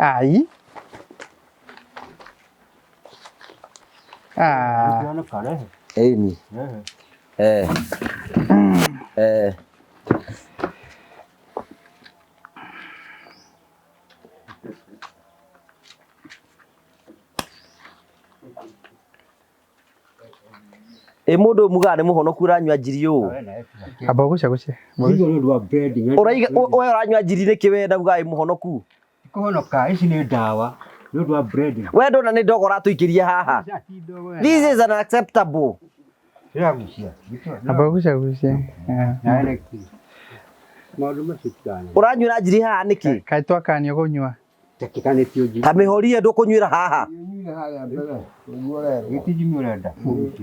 Ai. Ah. Ĩni. Eh. Eh. Ĩ mũndũ ũyũ mugaga nĩ mũhonoku ũranyua njiri ũũ Amba ũgucagucie. Ũraiga we ũranyua njiri nĩkĩ we ndauga ĩ mũhonoku? Kũhonoka ici nĩ ndawa nĩ ũndũ wa bread. We ndona nĩ ndogo ũratũikĩria haha. This is unacceptable. Ndĩragucia. Amba ũgucagucie. Maũndũ macio tigana. Ũranyuĩra njiri haha nĩkĩ? Kaĩ twakanio kũnyua? Takikanĩtio njiri. Ta mĩhorie ndũkũnyuĩra haha. Gĩti njimi ũrenda.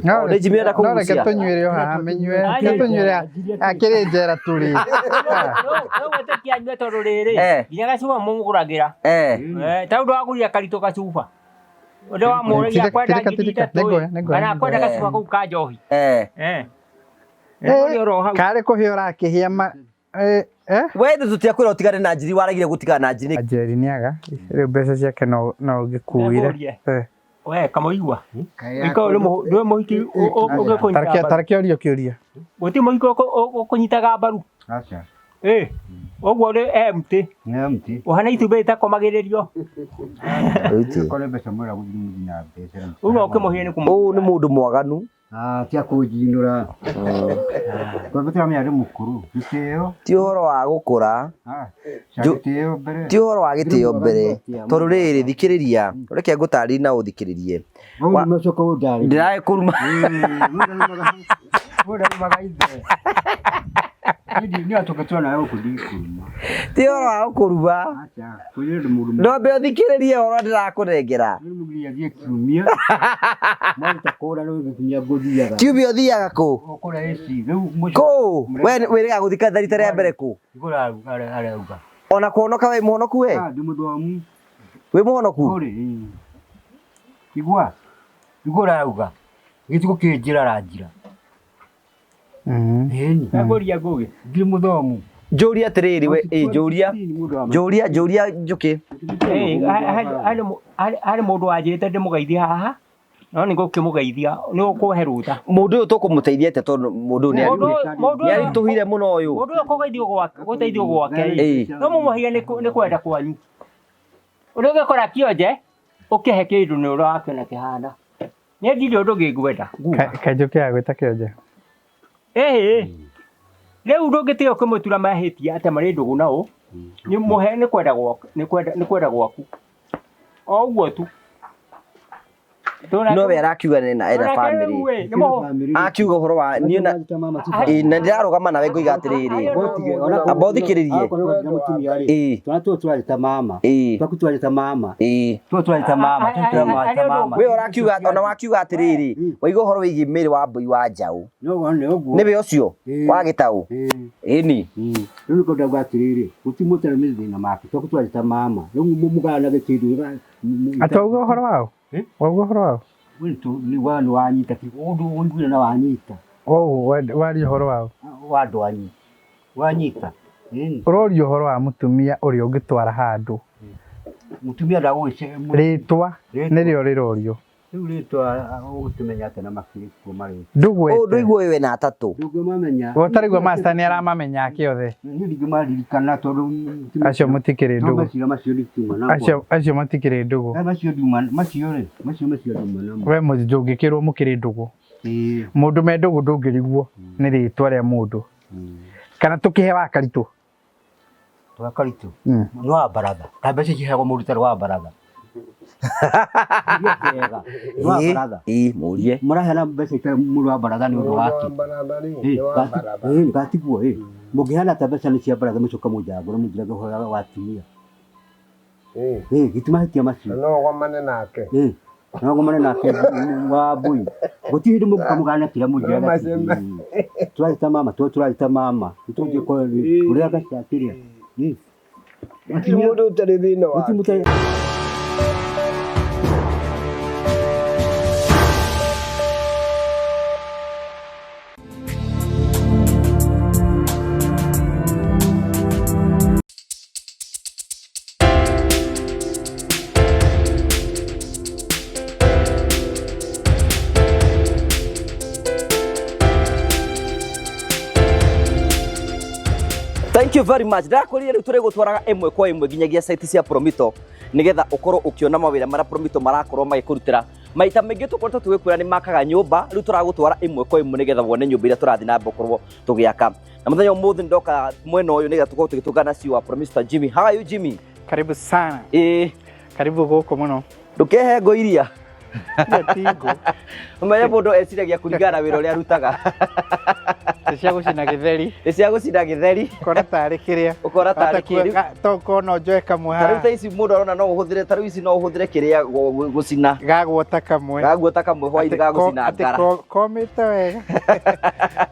No Nĩ njimi ũrenda no reke kũgucia. tũnyuĩre o haha mĩnyue. Reke tũnyuĩre akĩrĩ njera tũrĩ. No gwĩtĩkia anyue tondũ rĩrĩ Eh. nginya gacuba mũmũgũragĩra. Eh. Eh, ta ũndũ wagũrire karitũ gacuba. Ũndũ wamũragia Tirika, kwenda tirika, ngiri tirika. ithatũ Nĩngũya, ĩ, nĩngũya, kana nĩngũya. kwenda gacuba kau ka njohi. Eh. Eh. Eh, Ũrĩ oro hau. Karĩ kũhĩa ũrakĩhĩa ma eh eh We ithu tũtiakwĩra ũtigane na njiri waregire gũtigana na njiri. Njeri nĩaga rĩu mbeca ciake no no ũgĩkuire. Nĩngũrie. Eh. We kamũigua. Iko nĩ mũhiki ũgĩkũnyita Tareke mbaru. tareke ũrio kĩũria. Gũtirĩ mũhiki ũkũnyitaga mbaru. Aca. Ĩ. Ũguo nĩ empty. Nĩ empty. Ũhana itumbĩ rĩtakomagĩrĩrio. Korwo mbeca mwera gũthiĩ mũthiĩ na mbeca. Rĩu no ũkĩmũhie nĩ kũmũ. Ũyũ nĩ mũndũ mwaganu. Ah, tia kũnjinũra. Tondũ tũramenya nĩ mũkũrũ. Gĩtĩo. Ti ũhoro wa gũkũra. Ah, cia gĩtĩo mbere. Ti ũhoro wa gĩtĩo mbere. Tondũ rĩrĩ thikĩrĩria. Reke ngũtarĩrie na ũthikĩrĩrie. Ũguo nĩũcoka ũndarĩrie. Ndĩragĩkũruma. Ũndarumaga ithe. Niĩ atũngĩtũra nawe gũkũ ndikũruma. Ti ũhoro wa gũkũruma. Aca, kwĩrĩ ndĩ mũndũ No mbe ũthikĩrĩrie ũhoro ndĩrakũnengera. Nĩ mũgiri athiĩ kiumia. Mwaruta kũra rĩu kiumia ngũthiaga. Kiumia ũthiaga kũ? Kũrĩa AC. Rĩu mũcio. Kũ? We wĩrĩga gũthika rita rĩa mbere kũ? Igũrũ arauga. Ona kũhonoka wĩ mũhonoku we? Ah, ndĩ mũthomu. Wĩ mũhonoku? Kũrĩ. Igua. Igua ũrauga. Gĩtukũ kĩ njĩra aranjira. Ĩni. Ngũria ngũgĩ. Ndirĩ mũthomu. Njũria atĩrĩrĩ we, ĩ njũria. Njũria, njũria njũkĩ. Ĩ, harĩ mũndũ wanjĩrĩte ndĩmũgeithie haha no nĩ ngũkĩmũgeithia nĩ ũkũhe rũtha. Mũndũ ũyũ tũkũmũteithia atĩa tondũ mũndũ ũyũ Mũndũ nĩ aritũhire mũno ũyũ. Mũndũ ũyũ kũgeithio gwake gũteithio gwake Ĩ. ĩ no mũmũhire nĩ kwenda kwanyu. Ũrĩa ũngĩkora kĩonje ũkĩhe kĩndũ nĩ ũrĩa wakĩona kĩhana. Niĩ ndirĩ ũndũ ngĩngwenda nguga. Kanjũkĩ agwĩta kĩonje. Ĩhĩ rĩu ndũngĩtiga ũkĩmũtura mahĩtia atĩ marĩ ndũgũ na ũ nĩ mũhe nĩ kwenda gwaku nĩ kwenda gwaku o ũguo tu. No we arakiuga ena ena family. Akiuga ũhoro wa niĩ na ĩ na ndĩrarũgama nawe ngoiga atĩrĩrĩ. Amba ũthikĩrĩrie. Ĩ. Twana tũtũ twarĩ ta mama. Ĩ. Twaku twarĩ ta mama. Ĩ. Tũtũ twarĩ ta mama. Tũtũ twarĩ ta mama. We ũrakiuga ona wakiuga atĩrĩrĩ waiga ũhoro wĩgiĩ mĩrĩ wa mbũi wa njaũ. Nĩ ũguo. Nĩwe ũcio wa gĩtaũ. Ĩni. Rĩu nĩkĩo ndauga atĩrĩrĩ gũtirĩ mũtarĩ mathĩna make twaku twarĩ ta mama rĩu mũgayanage kĩndũ Atĩ wauga ũhoro wao? Wauga ũhoro wao? nĩ wanyita ũndũ ũiguire na wanyita. Waria ũhoro wao? Wa andũ anyu wanyita. Ũroria ũhoro wa mũtumia ũrĩa ũngĩtwara handũ. Mũtumia ndagũgĩce Rĩtwa nĩrĩo rĩrorio. Rĩu rĩtwa ũgũkĩmenya atĩa na makĩrĩ kuo marĩtwa. Ndũgwete. Ũũ ndũigua ũyũ wĩna atatũ. Ndũngĩmamenya. We ũtarigua master nĩ aramamenya ake othe. Niĩ ndingĩmaririkana tondũ Acio mũtikĩrĩ ndũgũ. Macio macio ndiuma namo. Acio acio matikĩrĩ ndũgũ. Macio ndiuma macio rĩ macio macio ndiuma namo. We ndũngĩkĩrwo mũkĩrĩ ndũgũ. Mũndũ me ndũgũ ndũngĩrigwo nĩ rĩtwa rĩa mũndũ. Kana tũkĩhe wa karitũ. Wa karitũ. Nĩ wa baratha. Ka mbeca ciheagwo mũndũ ũtarĩ wa baratha. Nĩ wa baratha. Ĩ mũrie. Mũraheana mbeca itarĩ mũndũ wa baratha nĩ ũndũ wake. Ĩ gatiguo ĩ. Mũngĩheana ta mbeca nĩ cia baratha mũcoke mũnjagũre mũnjĩre ũhoro wa atumia. Ĩ gĩtimahĩtia macio. No ũgomane nake. Ĩ no ngomane nake wa mbui. Gũtirĩ hĩndĩ mũgũka mũgane kĩrĩa mũnjĩraga. Tũrarĩ ta mama, tũrarĩ ta mama. Nĩtũthiĩ kũrĩa gaca kĩrĩa. Gũtirĩ mũndũ ũtarĩ thĩna wake. Thank you very much. Ndakwĩrire rĩu tũrĩgũtwaraga ĩmwe kwa ĩmwe nginyagia site cia Promito nĩgetha ũkorwo ũkĩona mawĩra marĩa Promito marakorwo magĩkũrutĩra. Maita maingĩ tũkoretwo tũgĩkwĩra nĩ makaga nyũmba, rĩu tũragũtwara ĩmwe kwa ĩmwe nĩgetha wone nyũmba iria tũrathiĩ na mbere gũkorwo tũgĩaka. Na mũthenya ũmũthĩ ndoka mwena ũyũ nĩgetha tũkorwo tũgĩtũngana na CEO wa Promista Jimmy. How are you, Jimmy? Karibu sana. Ĩĩ, Karibu gũkũ mũno. Ndũkehe ngo iria. Iria ti ngũ. Ũmenye mũndũ eciragia kũringana na wĩra ũrĩa arutaga. Nĩ cia gũcina gĩtheri. Nĩ cia gũcina gĩtheri. Ũkona tarĩ kĩrĩa. Ũkona tarĩ kĩrĩa. To no njoe kamwe Ta rĩu haha. ta ici mũndũ arona no ũhũthĩre, ta rĩu ici no ũhũthĩre kĩrĩa gũcina. Gagwota kamwe. Gaguota kamwe hwainĩ Atĩ gagũcina atĩ ngara. Komĩte wega.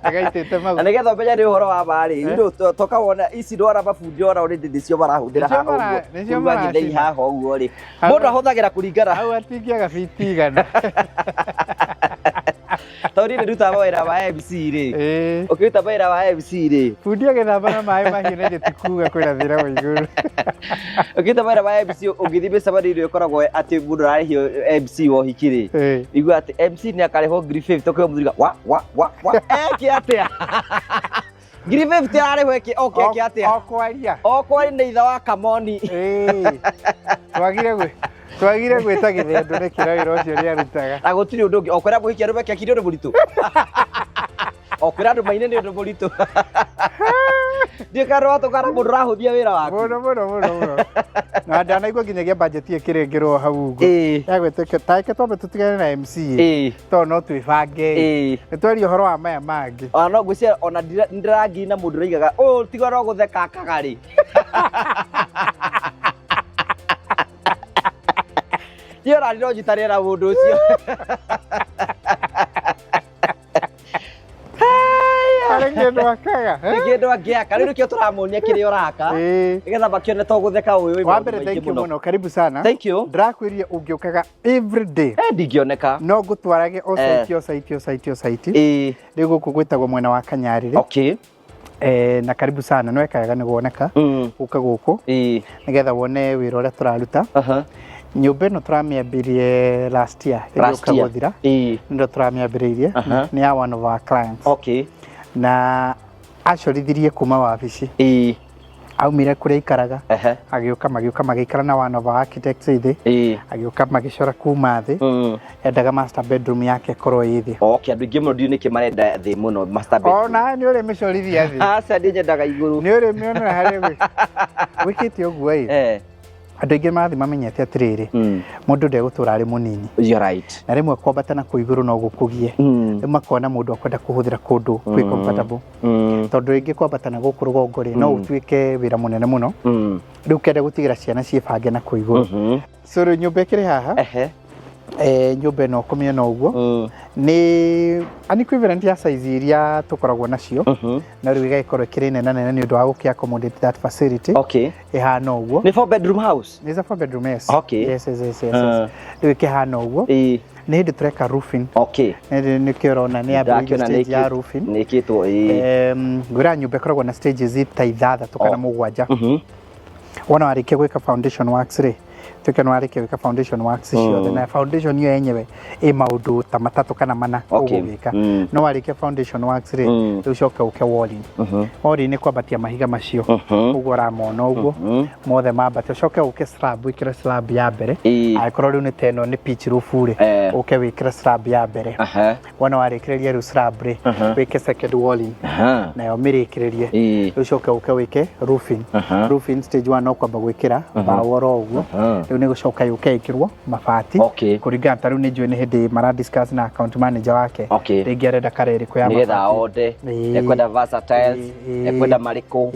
Gaitĩte Na maguta. nĩgetha ũmenye nĩ ũhoro wa ma rĩ, rĩu toka wona ici ndwara mabundi ona already nĩcio marahũthĩra Nĩcio haha ũguo. nĩcio Kũruga gĩtheri maracina. haha ũguo rĩ. Hau- Mũndũ ahũthagĩra kũringana. Hau atingĩaga biti igana. Tondũ niĩ nĩndutaga mawĩra ma MC rĩ. Ĩĩ. Ũkĩruta mawĩra ma MC rĩ. Bundi agĩthamba na maĩ mahiũ na ithuĩ ti kuga kwĩna thĩna wa igũrũ. Ũkĩruta mawĩra ma MC ũngĩthiĩ mĩcemanio ĩrĩa ĩkoragwo atĩ mũndũ ararĩhio MC wa ũhiki rĩ. Ĩĩ. Igua atĩ MC nĩ akarĩhwo 50,000 ũkĩona mũthuri wa wa wa wa eke atĩa? 50,000 ararĩhwo eke oke eke atĩa? O kwaria. O kwari nĩ ithe wa Kamoni. Ĩĩ. Twagire gwĩta gĩthendũ nĩ kĩra wĩra ũcio nĩarutaga. Na gũtirĩ ũndũ ũngĩ, o kwĩra mũhiki arũme keki nĩ ũndũ mũritũ. O kwĩra andũ maine nĩ ũndũ mũritũ. Ndiũĩ kana nĩwatũngana mũndũ ũrahũthia wĩra waku. Mũno mũno mũno mũno. Na ndanaigua nginyagia budget ĩkĩrengерwo hau ũguo. Ĩĩ. Ya gwĩtĩka ta reke twambe tũtigane na MC. Ĩĩ. Tondũ no twĩbange. Ĩĩ. Nĩ twaria ũhoro wa maya mangĩ. Ona no ngwĩciria ona ndĩrangiri na mũndũ ũraigaga ũyũ tiga no gũtheka akaga rĩ. Niĩ ona no njitanĩre na mũndũ ũcio. Harĩ kĩndũ akaga. Nĩ kĩndũ angĩaka rĩu nĩkĩo tũramuonia kĩrĩa ũraka Ĩĩ. nĩgetha makĩone to gũtheka ũyũ wĩ Wa maũndũ mbere maingĩ thank you mũno. mũno. Karibu sana. Thank you. Ndĩrakwĩrire ũngĩũkaga every day. Eh, ndingĩoneka. No ngũtwarage o Eh. site o site o site o site. Ĩĩ. Rĩu gũkũ gwĩtagwo mwena wa Kanyarĩrĩ. Okay. Na karibu sana nĩ weka wega nĩ guoneka. Gũka gũkũ. Ĩĩ. Nĩgetha wone wĩra ũrĩa tũraruta. Aha. Nyũmba ĩno tũramĩambirie last year. Last ĩgĩũka year. gũthira. Ĩĩ. Nĩrĩo tũramĩambĩrĩirie. Aha. Nĩ ya one of our clients. Okay. Na acorithirie kuma wabici. Ĩĩ. Aumire kũrĩa aikaraga. Ehe. Agĩũka magĩũka magĩikara na one of our architects thĩ. Ĩĩ. Agĩũka magĩcora kuma thĩ. Endaga master bedroom yake ĩkorwo ĩ thĩ. Okay, andũ aingĩ mũno ndiũĩ nĩkĩ marenda thĩ mũno master bedroom. Ona nĩ ũrĩmĩcorithia thĩ. Aca niĩ nyendaga igũrũ. Nĩ ũrĩmĩonera harĩa gwĩkĩte ũguo ĩ. Eh. Andũ aingĩ marathiĩ mamenyete atĩrĩrĩ, mũndũ ndegũtũra arĩ mũnini. You're right. Na rĩmwe kwambata na kũu igũrũ no gũkũgie. Rĩu makona mũndũ akwenda kũhũthĩra kũndũ kwĩ comfortable. Tondũ rĩngĩ kwambata na gũkũ rũgongo rĩ, no ũtuĩke wĩra mũnene mũno. Rĩu ũkenda gũtigĩra ciana ciĩbange na kũu igũrũ. So rĩu nyũmba ĩkĩrĩ haha. Nyũmba ĩno ũkũmĩona ũguo. Nĩ an equivalent ya size iria tũkoragwo nacio. Na rĩu ĩgagĩkorwo ĩkĩrĩ nene nene nĩ ũndũ wa gũkĩ accommodate that facility. Okay. Ĩhana ũguo. Nĩ 4 bedroom house? It's a 4 bedroom, yes. Okay. Yes, yes, yes, yes, yes. Rĩu ĩkĩhana ũguo. Nĩ hĩndĩ tũreka roofing. Okay. Nĩkĩo ũrona nĩ yambĩrĩirie Ndakĩona stage ya roofing. nĩ ĩkĩtwo ĩĩ. Ngwĩra nyũmba ĩkoragwo na stages ta ithathatũ kana mũgwanja. Wona warĩkia gwĩka foundation works rĩ, tuĩke nĩ warĩkia gwĩka foundation works ciothe, na foundation ĩyo yenyewe ĩ maũndũ ta matatũ kana mana Okay. ũgũgĩka. No warĩkia foundation works rĩ, rĩu ũcoke ũke walling. Walling nĩ kwambatia mahiga macio ũguo ũramona ũguo mothe mambate, ũcoke ũke slab, wĩkĩre slab ya mbere. Angĩkorwo rĩu nĩ ta ĩno nĩ pitch roof rĩ, ũke wĩkĩre slab ya mbere. Wona warĩkĩrĩria rĩu slab rĩ, wĩke second walling. Nayo mĩrĩkĩrĩrie. Rĩu ũcoke ũke wĩke roofing. Roofing stage 1 no kwamba gwĩkĩra mbaũ oro ũguo. Rĩu nĩ gũcoka yũke ĩkĩrwo mabati. Kũringana ta rĩu nĩ njũĩ nĩ hĩndĩ mara discuss na account manager wake. Rĩngĩ arenda kara ĩrĩkũ ya Nĩgetha mabati. ode, ekwenda versatiles, ekwenda marĩkũ,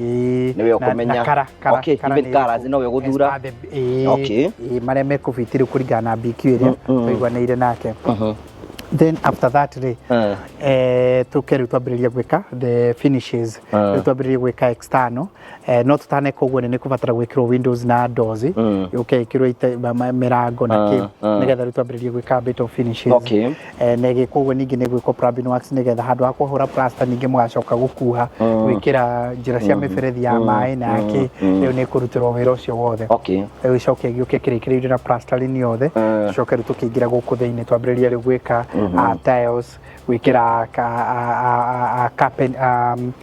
nĩwe ũkũmenya. Na kara, kara, Okay, kara even nĩ colours ĩrĩkũ. nowe ũgũthura. As per the- ĩĩ, Okay. ĩĩ, marĩa mekũbiti rĩu kũringana na BQ ĩrĩa tũiguanĩire nake. Then after that rĩ, tũke rĩu twambĩrĩrie gwĩka the finishes. Rĩu twambĩrĩrie gwĩka external. No tũtaneka ũguo nĩ kũbatara gwĩkĩrwo windows na doors. Yũke ĩkĩrwo mĩrango na kĩ, nĩgetha rĩu twambĩrĩrie gwĩka a bit of finishes. Okay. Na ĩgĩkwo ũguo ningĩ nĩ gwĩkwo plumbing works nĩgetha handũ ha kũhũra plaster ningĩ mũgacoka gũkuha gwĩkĩra njĩra cia mĩberethi ya maĩ na kĩ, rĩu nĩ kũrutĩrwo wĩra ũcio wothe. Okay. Rĩu ĩcoke ĩgĩũke kĩrĩkĩrĩirio na plastering yothe. Tũcoke rĩu tũkĩingĩra gũkũ thĩinĩ twambĩrĩrie rĩu gwĩka Tiles, gwĩkĩra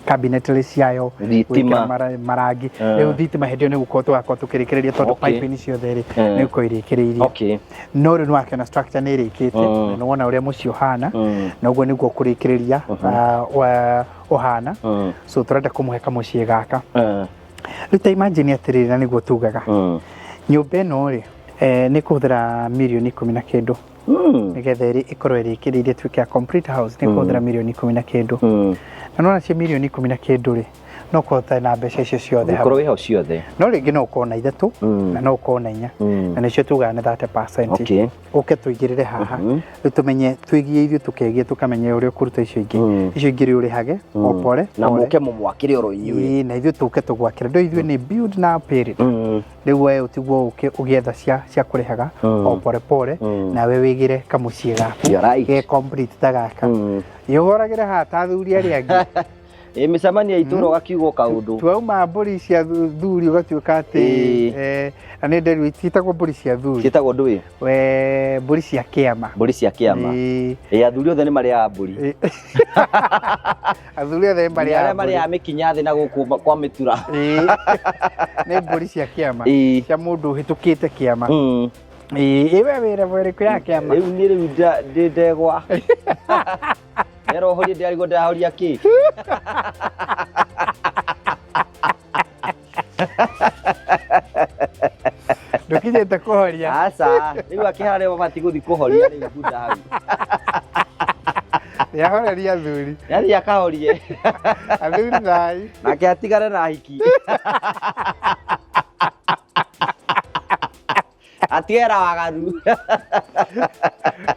cabinetry ciayo, Thitima. gwĩkĩra marangi. Rĩu thitima hĩndĩ ĩyo nĩ gũkorwo tũgakorwo tũkĩrĩkĩrĩria tondũ piping ciothe rĩ, nĩ gũkorwo irĩkĩrĩirie. No rĩu nĩwakĩona structure nĩ ĩrĩkĩte, na nĩwona ũrĩa mũciĩ ũhana, na ũguo nĩguo kũrĩkĩrĩria ũhana. So tũrenda kũmũhe kamũciĩ gaka. Rĩu ta imagine atĩrĩrĩ, na nĩguo tugaga nyũmba ĩno rĩ, nĩ kũhũthĩra mirioni 10 na kĩndũ nĩgetha ĩkorwo ĩrĩkĩrĩirie ĩtuĩke ya complete house, nĩ kũhũthĩra mirioni 10 na kĩndũ. Na nĩwona cio mirioni 10 na kĩndũ rĩ, no kũhota na mbeca icio ciothe hau. Gũkorwo wĩho ciothe. No rĩngĩ no ũkorwo na 3 na no ũkorwo na 4, na nĩcio tugaga nĩ 30%. Ũke tũigĩrĩre haha, rĩu tũmenye twĩgie ithuĩ, tũkegie, tũkamenye ũrĩa ũkũruta icio ingĩ. Icio ingĩ rĩ, ũrĩhage o pore Na pore. mũke mũmwakĩre oro inyuĩ. Ĩĩ, na ithuĩ tũke tũgwakĩre. Ndũ ithuĩ nĩ build na pay later. Rĩu we ũtigwo ũke ũgĩetha cia kũrĩhaga o pore pore, nawe wĩgĩre kamũciĩ gaku You're right. ge complete ta gaka. Ĩũhoragĩre haha ta athuri arĩa angĩ. Ĩ mĩcemanio ya itũũra ũgakiugwo kaũndũ. Twauma mbũri cia thuri ũgatuĩka atĩ na nĩ nderu itiĩtagwo mbũri cia thuri. Ciĩtagwo ndũĩ? We mbũri cia kĩama. Mbũri cia kĩama. Ĩĩ. Ĩ athuri othe nĩ marĩaga mbũri. Ĩĩ. Athuri othe nĩ marĩaga Arĩa mbũri. marĩaga mĩkinya thĩ na gũkũ kwa mĩtura. Ĩĩ. Nĩ mbũri cia kĩama. Ĩĩ. Cia mũndũ ũhĩtũkĩte kĩama. Ĩĩ, ĩ we wĩra ĩrĩkũ ya kĩama? Rĩu niĩ rĩu ndĩ ndegwa. Nero horie ndĩrarigwo ndĩrahoria kĩ. Ndũkinyĩte kũhoria. Aca, rĩu akĩhara rĩo mabatiĩ gũthiĩ kũhoria rĩu bunda hau. Nĩahoreria athuri. Nĩathiĩ akahorie. Athuri thai. Nake atigane na hiki. Atigane na waganu.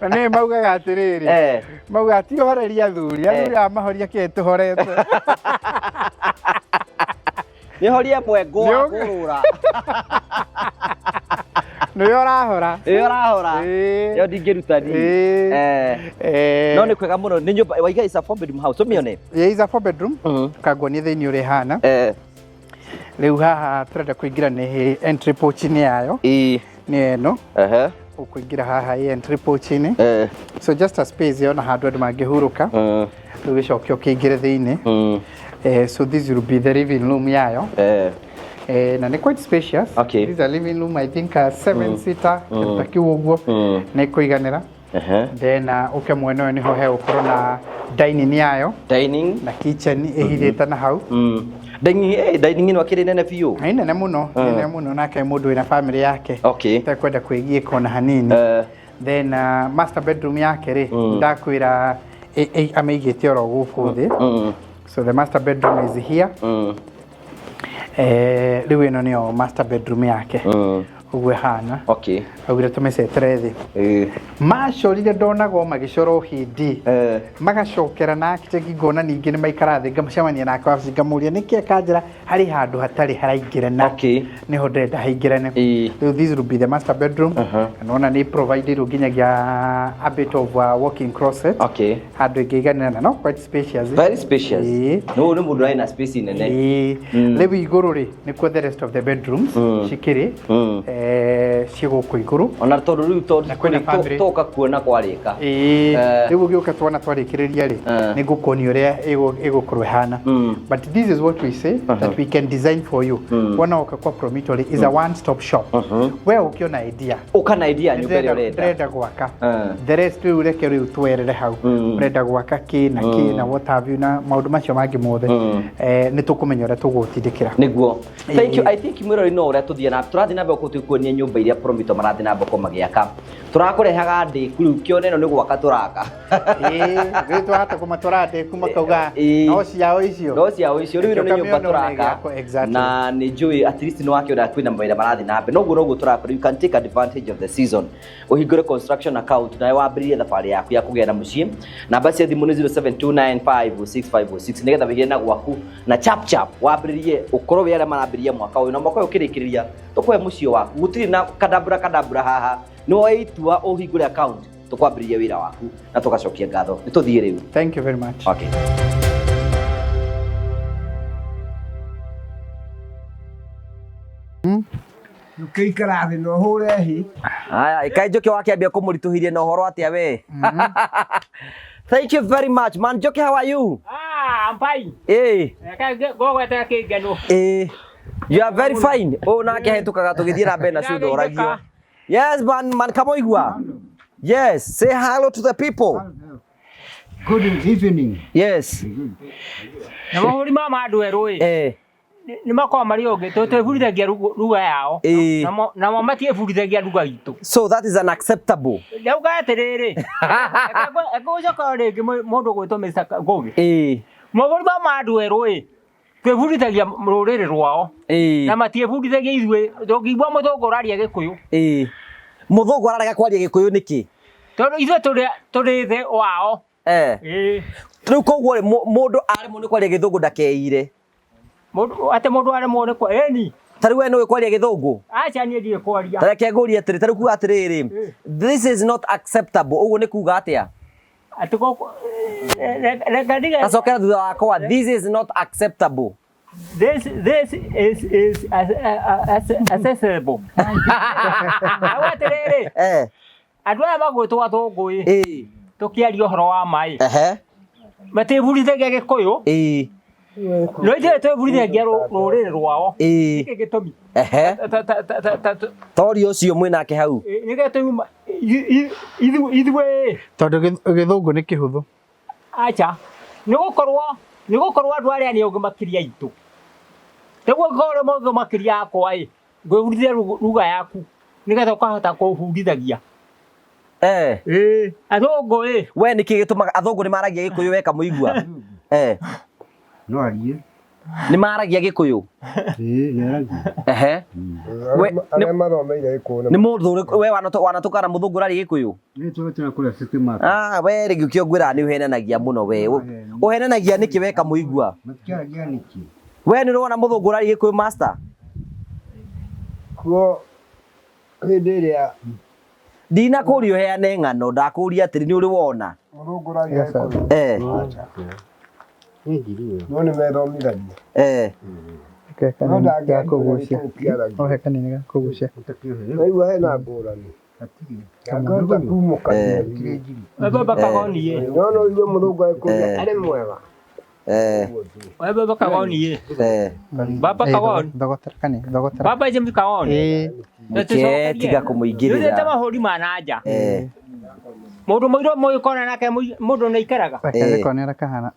Na nĩ maugaga atĩrĩrĩ, maugaga ti ũhoreria athuri, athuri aya mahoria kĩĩ tũhorete. Nĩ horie mwengo wa kũrũra. Nĩwe ũrahora. Nĩwe ũrahora. Ĩyo ndingĩruta niĩ. No nĩ kwega mũno, nĩ nyũmba waiga is a 4 bedroom house, tũmĩone. Yeah, is a 4 bedroom. Kanguonie thĩinĩ ũrĩa ĩhana. Rĩu haha tũrenda kũingĩra nĩ entry porch-inĩ yayo. Nĩ ĩno. Ũkũingĩra haha ĩ entry porch-inĩ. So just a space yona handũ andũ mangĩhurũka. Rĩu gĩcoke ũkĩingĩre thĩinĩ. So this will be the living room yayo. Na nĩ quite spacious. This is a living room, I think a 7 seater, kĩndũ ta kĩu ũguo. Nĩ kũiganĩra. Then ũke mwena ũyũ nĩho hegũkorwo na dining yayo. Dining. Na kitchen ĩhithĩte na hau. Dining, dining ĩno akĩrĩ nene biũ. Nĩ nene mũno, nĩ nene mũno, nake mũndũ wĩna family yake. Ũtekwenda kwĩgiĩka ona hanini. Then master bedroom yake rĩ, ndakwĩra amĩigĩte oro gũkũ thĩ. So the master bedroom is here. Rĩu ĩno nĩyo master bedroom yake. Ũguo ĩhana. Augire tũmĩcetere thĩ. Macorire ndonagwo magĩcora ũhindi. Magacokera na architect ngona ningĩ nĩ maikara thĩ, ngamũcemania nake wabici ngamũria nĩkĩ akanjĩra harĩ handũ hatarĩ haraingĩrana. Nĩho ndĩrenda haingĩrane. Rĩu this will be the master bedroom. Na nĩwona nĩ provided nginyagia a bit of a walk-in closet. Handũ ĩngĩiganĩra na no quite spacious. Very spacious. No nĩ mũndũ arĩ na space nene. Rĩu igũrũ rĩ, nĩkuo the rest of the bedrooms cikĩrĩ. Ciĩ gũkũ igũrũ. Ona tondũ rĩu tondũ Na kwĩna family. toka kuona kwarĩka. Rĩu ũgĩũka tuona twarĩkĩrĩria rĩ, nĩ ngũkuonia ũrĩa ĩgũkorwo ĩhana. But this is what we say that we can design for you. Wona woka kwa Promito rĩ, is a one stop shop. We ũkĩona idea. Ũka na idea nyũmba ĩrĩa ũrenda. Ndĩrenda gwaka. The rest rĩu reke rĩu twerere hau. Ũrenda gwaka kĩ na kĩ na what have you na maũndũ macio mangĩ mothe. Nĩ tũkũmenya ũrĩa tũgũtindĩkĩra. Nĩguo. Thank you. I think mwĩrori no ũrĩa tũthiĩ na tũrathiĩ na mbere gũtuĩkuonia nyũmba iria Promito marathiĩ na mbere magĩaka. Tũrakũrehaga ndĩku rĩu kĩone ĩno nĩ gwaka tũraka. Rĩu twahota kũmatwara ndĩku makauga no ciao icio. No ciao icio rĩu ĩno nĩ nyũmba tũraka. Exactly. Na nĩ njũĩ at least nĩ wakĩona kwĩna mawĩra marathiĩ na mbere. Noguo noguo tũrakora you can take advantage of the season. Ũhingũre construction account nawe wambĩrĩrie thabarĩ yaku ya kũgĩa na mũciĩ. Namba cia thimũ nĩ 0729506506 nĩgetha wĩgĩre na gwaku na chap chap wambĩrĩrie ũkorwo wĩ arĩa marambĩrĩria mwaka ũyũ na mwaka ũyũ ũkĩrĩkĩrĩria tũkũhe mũciĩ waku. Gũtirĩ na kadambura kadambura haha. Nĩ woe itua ũhingũre account tũkwambĩrĩrie wĩra waku na tũgacokia ngatho. Nĩ tũthiĩ rĩu. Thank you very much. Okay. Ũkĩikara thĩ na ũhũre hĩ. Aya, ĩkai Njoki wakĩambia kũmũritũhĩria na ũhoro atĩa we. Thank you very much. Man Njoki, how are you? Ah, I'm fine. Eh, Gogwetera kĩngeno. eh. You are very fine. Ũũ nake hetũkaga tũgĩthiĩ na mbere na ciũndũ oragio. Yes, man, man Kamoigua. Yes, say hello to the people. Good evening. Yes. Na mahũri ma andũ erũ ĩ. Eh, Nĩ makoragwo marĩ ũngĩ tondũ twĩbundithagia lugha yao. Eh. Namo matiĩbundithagia lugha itũ. so that is unacceptable. Ndauga atĩrĩrĩ, ekũgũcoka rĩngĩ mũndũ gwĩtwo Mr. Ngũgĩ. Eh, Mabũrũri ma andũ erũ ĩ, twĩbundithagia rũrĩrĩ rwao eh, na matiĩbundithagia ithuĩ. Ndũngĩigua mũthũngũ ũraria gĩkũyũ eh. Mũthũngũ ararega kwaria gĩkũyũ nĩkĩ? tondũ ithuĩ tũrĩ thĩ wao. Eh. Ĩĩ. Rĩu koguo rĩ, mũndũ aremwo nĩ kwaria gĩthũngũ ndakeire. Mũndũ atĩ mũndũ aremwo nĩ kwa ĩni. Ta rĩu we nĩũĩ kwaria gĩthũngũ? Aca niĩ ndiũĩ kwaria. Ta reke ngũrie atĩrĩ, ta rĩu kuga atĩrĩrĩ, this is not acceptable, ũguo nĩ kuga atĩa? Atĩ gũkũ reke ndige. Tacokera thutha wakwa, this is not acceptable. This is accessible. Au atĩrĩrĩ, Eh, andũ aya magwĩtwo athũngũ ĩ, eh, tũkĩaria ũhoro wa maĩ ehe, matibundithagia gĩkũyũ eh, no ithuĩ twĩbundithagia rũrĩrĩ rwao. eh, Nĩkĩ gĩtũmi? ehe. Toria ũcio mwĩnake hau. Nĩkĩo tũima ithuĩ Tondũ gĩthũngũ nĩ kĩhũthũ. acha nĩ gũkorwo andũ arĩa nĩ ũgĩ makĩria itũ. Nĩguo ngorwo mũgĩ makĩria yakwa ĩ, ngwĩbundithia lugha yaku nĩgetha ũkahota kũbundithagia. Eh, Ĩĩ athũngũ ĩ we nĩkĩ gĩtũmaga athũngũ nĩ maragia gĩkũyũ we Kamũigua? Eh, No arie. nĩ maragia gĩkũyũ? Ĩĩ, nĩ aragia. Ehe. We, Arĩa mathomeire gĩkũyũ nĩ mũndũ ũrĩkũ we wanatũkana mũthũngũ ũraria gĩkũyũ? Nĩ tũrĩ kũrĩa City Market. Ah, we rĩngĩ ũkĩo ngwĩraga nĩ ũhenanagia mũno we. Ũhenanagia nĩkĩ we Kamũigua? Matiaragia nĩkĩ? We nĩ ũrona mũthũngũ ũraria gĩkũyũ master? Kuo hĩndĩ ĩrĩa Ndinakũria ũheane ng'ano, ndakũria atĩrĩ nĩ ũrĩ wona? mũthũngũ ũraria gĩkũyũ. Eh, Nĩ ngiri ĩyo. No nĩ methomithagia. eh. Ke No kanini ga ndangĩaria kũgucia. gĩkũyũ kĩaragia. Ohe kanini ga kũgucia. Naigua hena ngũrani. Ndangĩhota kumũkania. Baba Kagoni ĩ. No no igue mũthũngũ agĩkũria arĩ mwega. Eh, We baba Kagoni ĩ. eh. Baba Kagoni. Thogotera kanini, thogotera. Baba James Kagoni. Ĩĩ. Reke tiga Nĩũthiĩte kũmũingĩrĩra. mabũrũri ma na nja. Eh, Mũndũ mũirũ mũgĩkona nake mũndũ nĩ aikaraga. Reke Ĩĩ. gĩkone ũrĩa kahana.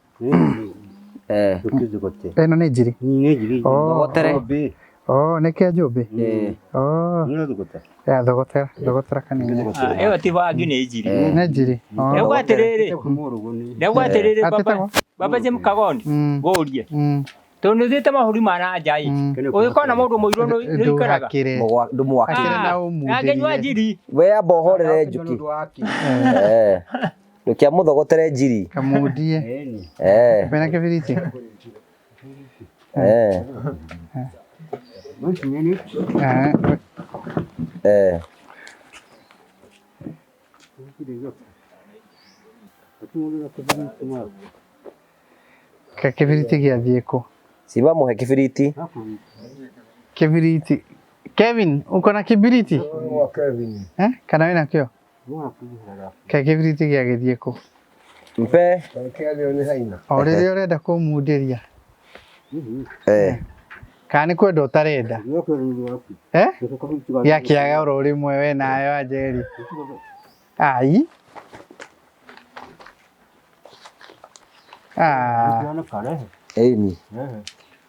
eh. Ndũkĩnjogote. Ĩno nĩ njiri. Nĩ ngiri. Oh. Thogotere. Oh, nĩ kĩa njũmbĩ. Eh. Oh, Nĩ ũrathogota. ya thogotera, thogotera kanini. Ah, ĩyo ti bangi nĩ njiri. Nĩ njiri. Oh. Ndauga atĩrĩrĩ, Mũrũgũ nĩ. ndauga atĩrĩrĩ baba Atĩtagwo? Baba James Kagoni ngũrie. Tondũ nĩ ũthiĩte mabũrũri ma na nja ĩ. Ũgĩkona mũndũ mũirũ nĩ ũikaraga. Ndũhakĩre. Ndũmwakĩre. Hakĩre na Na ngĩnyua ũmundĩrie. njiri. We amba ũhorere Njũkĩ. Eh. Ndũkĩa mũthogotere njiri. Kamundie. Eh. Wĩna kĩbiriti? Eh. Eh, Eh. Ke kĩbiriti gĩathiĩ kũ? Simba muhe kĩbiriti. Kĩbiriti. Kevin, uko na kibiriti? Wa Kevin. Eh? Kana wĩna kĩo? Ke kĩbiriti gĩagĩthiĩ kũ? Mpe. Kĩathio nĩ haina. O rĩrĩa ũrenda kũmundĩria. Eh. Kana nĩ kwenda ũtarenda? Eh? Gĩakĩaga oro rĩmwe we nayo Anjeri. Ai. Ah. Ĩni.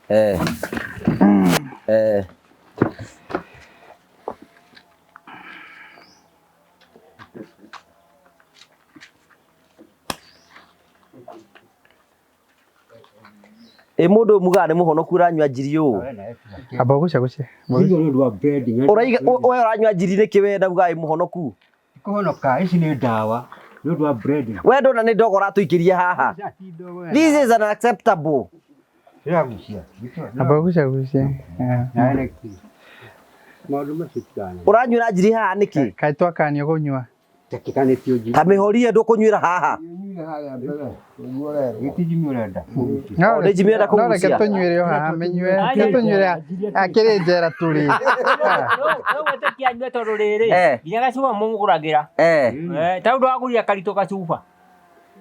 Eh. Eh. Ĩ mũndũ ũyũ mugaga nĩ mũhonoku ũranyua njiri ũũ? Amba ũgucagucie. Hiyo nĩ ũndũ wa bread. Ũraiga we ũranyua njiri nĩkĩ we ndaugaga ĩ mũhonoku? Kũhonoka ici nĩ ndawa. Nĩ ũndũ wa bread. We ndona nĩ ndogo ũratũikĩria haha. This is unacceptable. Ĩragucia. Amba ũgucagucie. Maũndũ macio tigana. Ũranyuĩra njiri haha nĩkĩ? Kaĩ twakanio kũnyua? Takikanĩtio njiri. Ta mĩhorie ndũkũnyuĩra haha. Nyuire harĩa mbere nĩguo ũrerwo. Gĩti Jimmy ũrenda. No O, nĩ Jimmy ũrenda no reke kũgucia. tũnyuĩre o haha mĩnyue reke tũnyuĩre akĩrĩ njera tũrĩ. No gwĩtĩkia anyue tondũ rĩrĩ Eh. nginya gacuba mũmũgũragĩra. Eh. Eh, ta ũndũ wagũrire karitũ gacuba.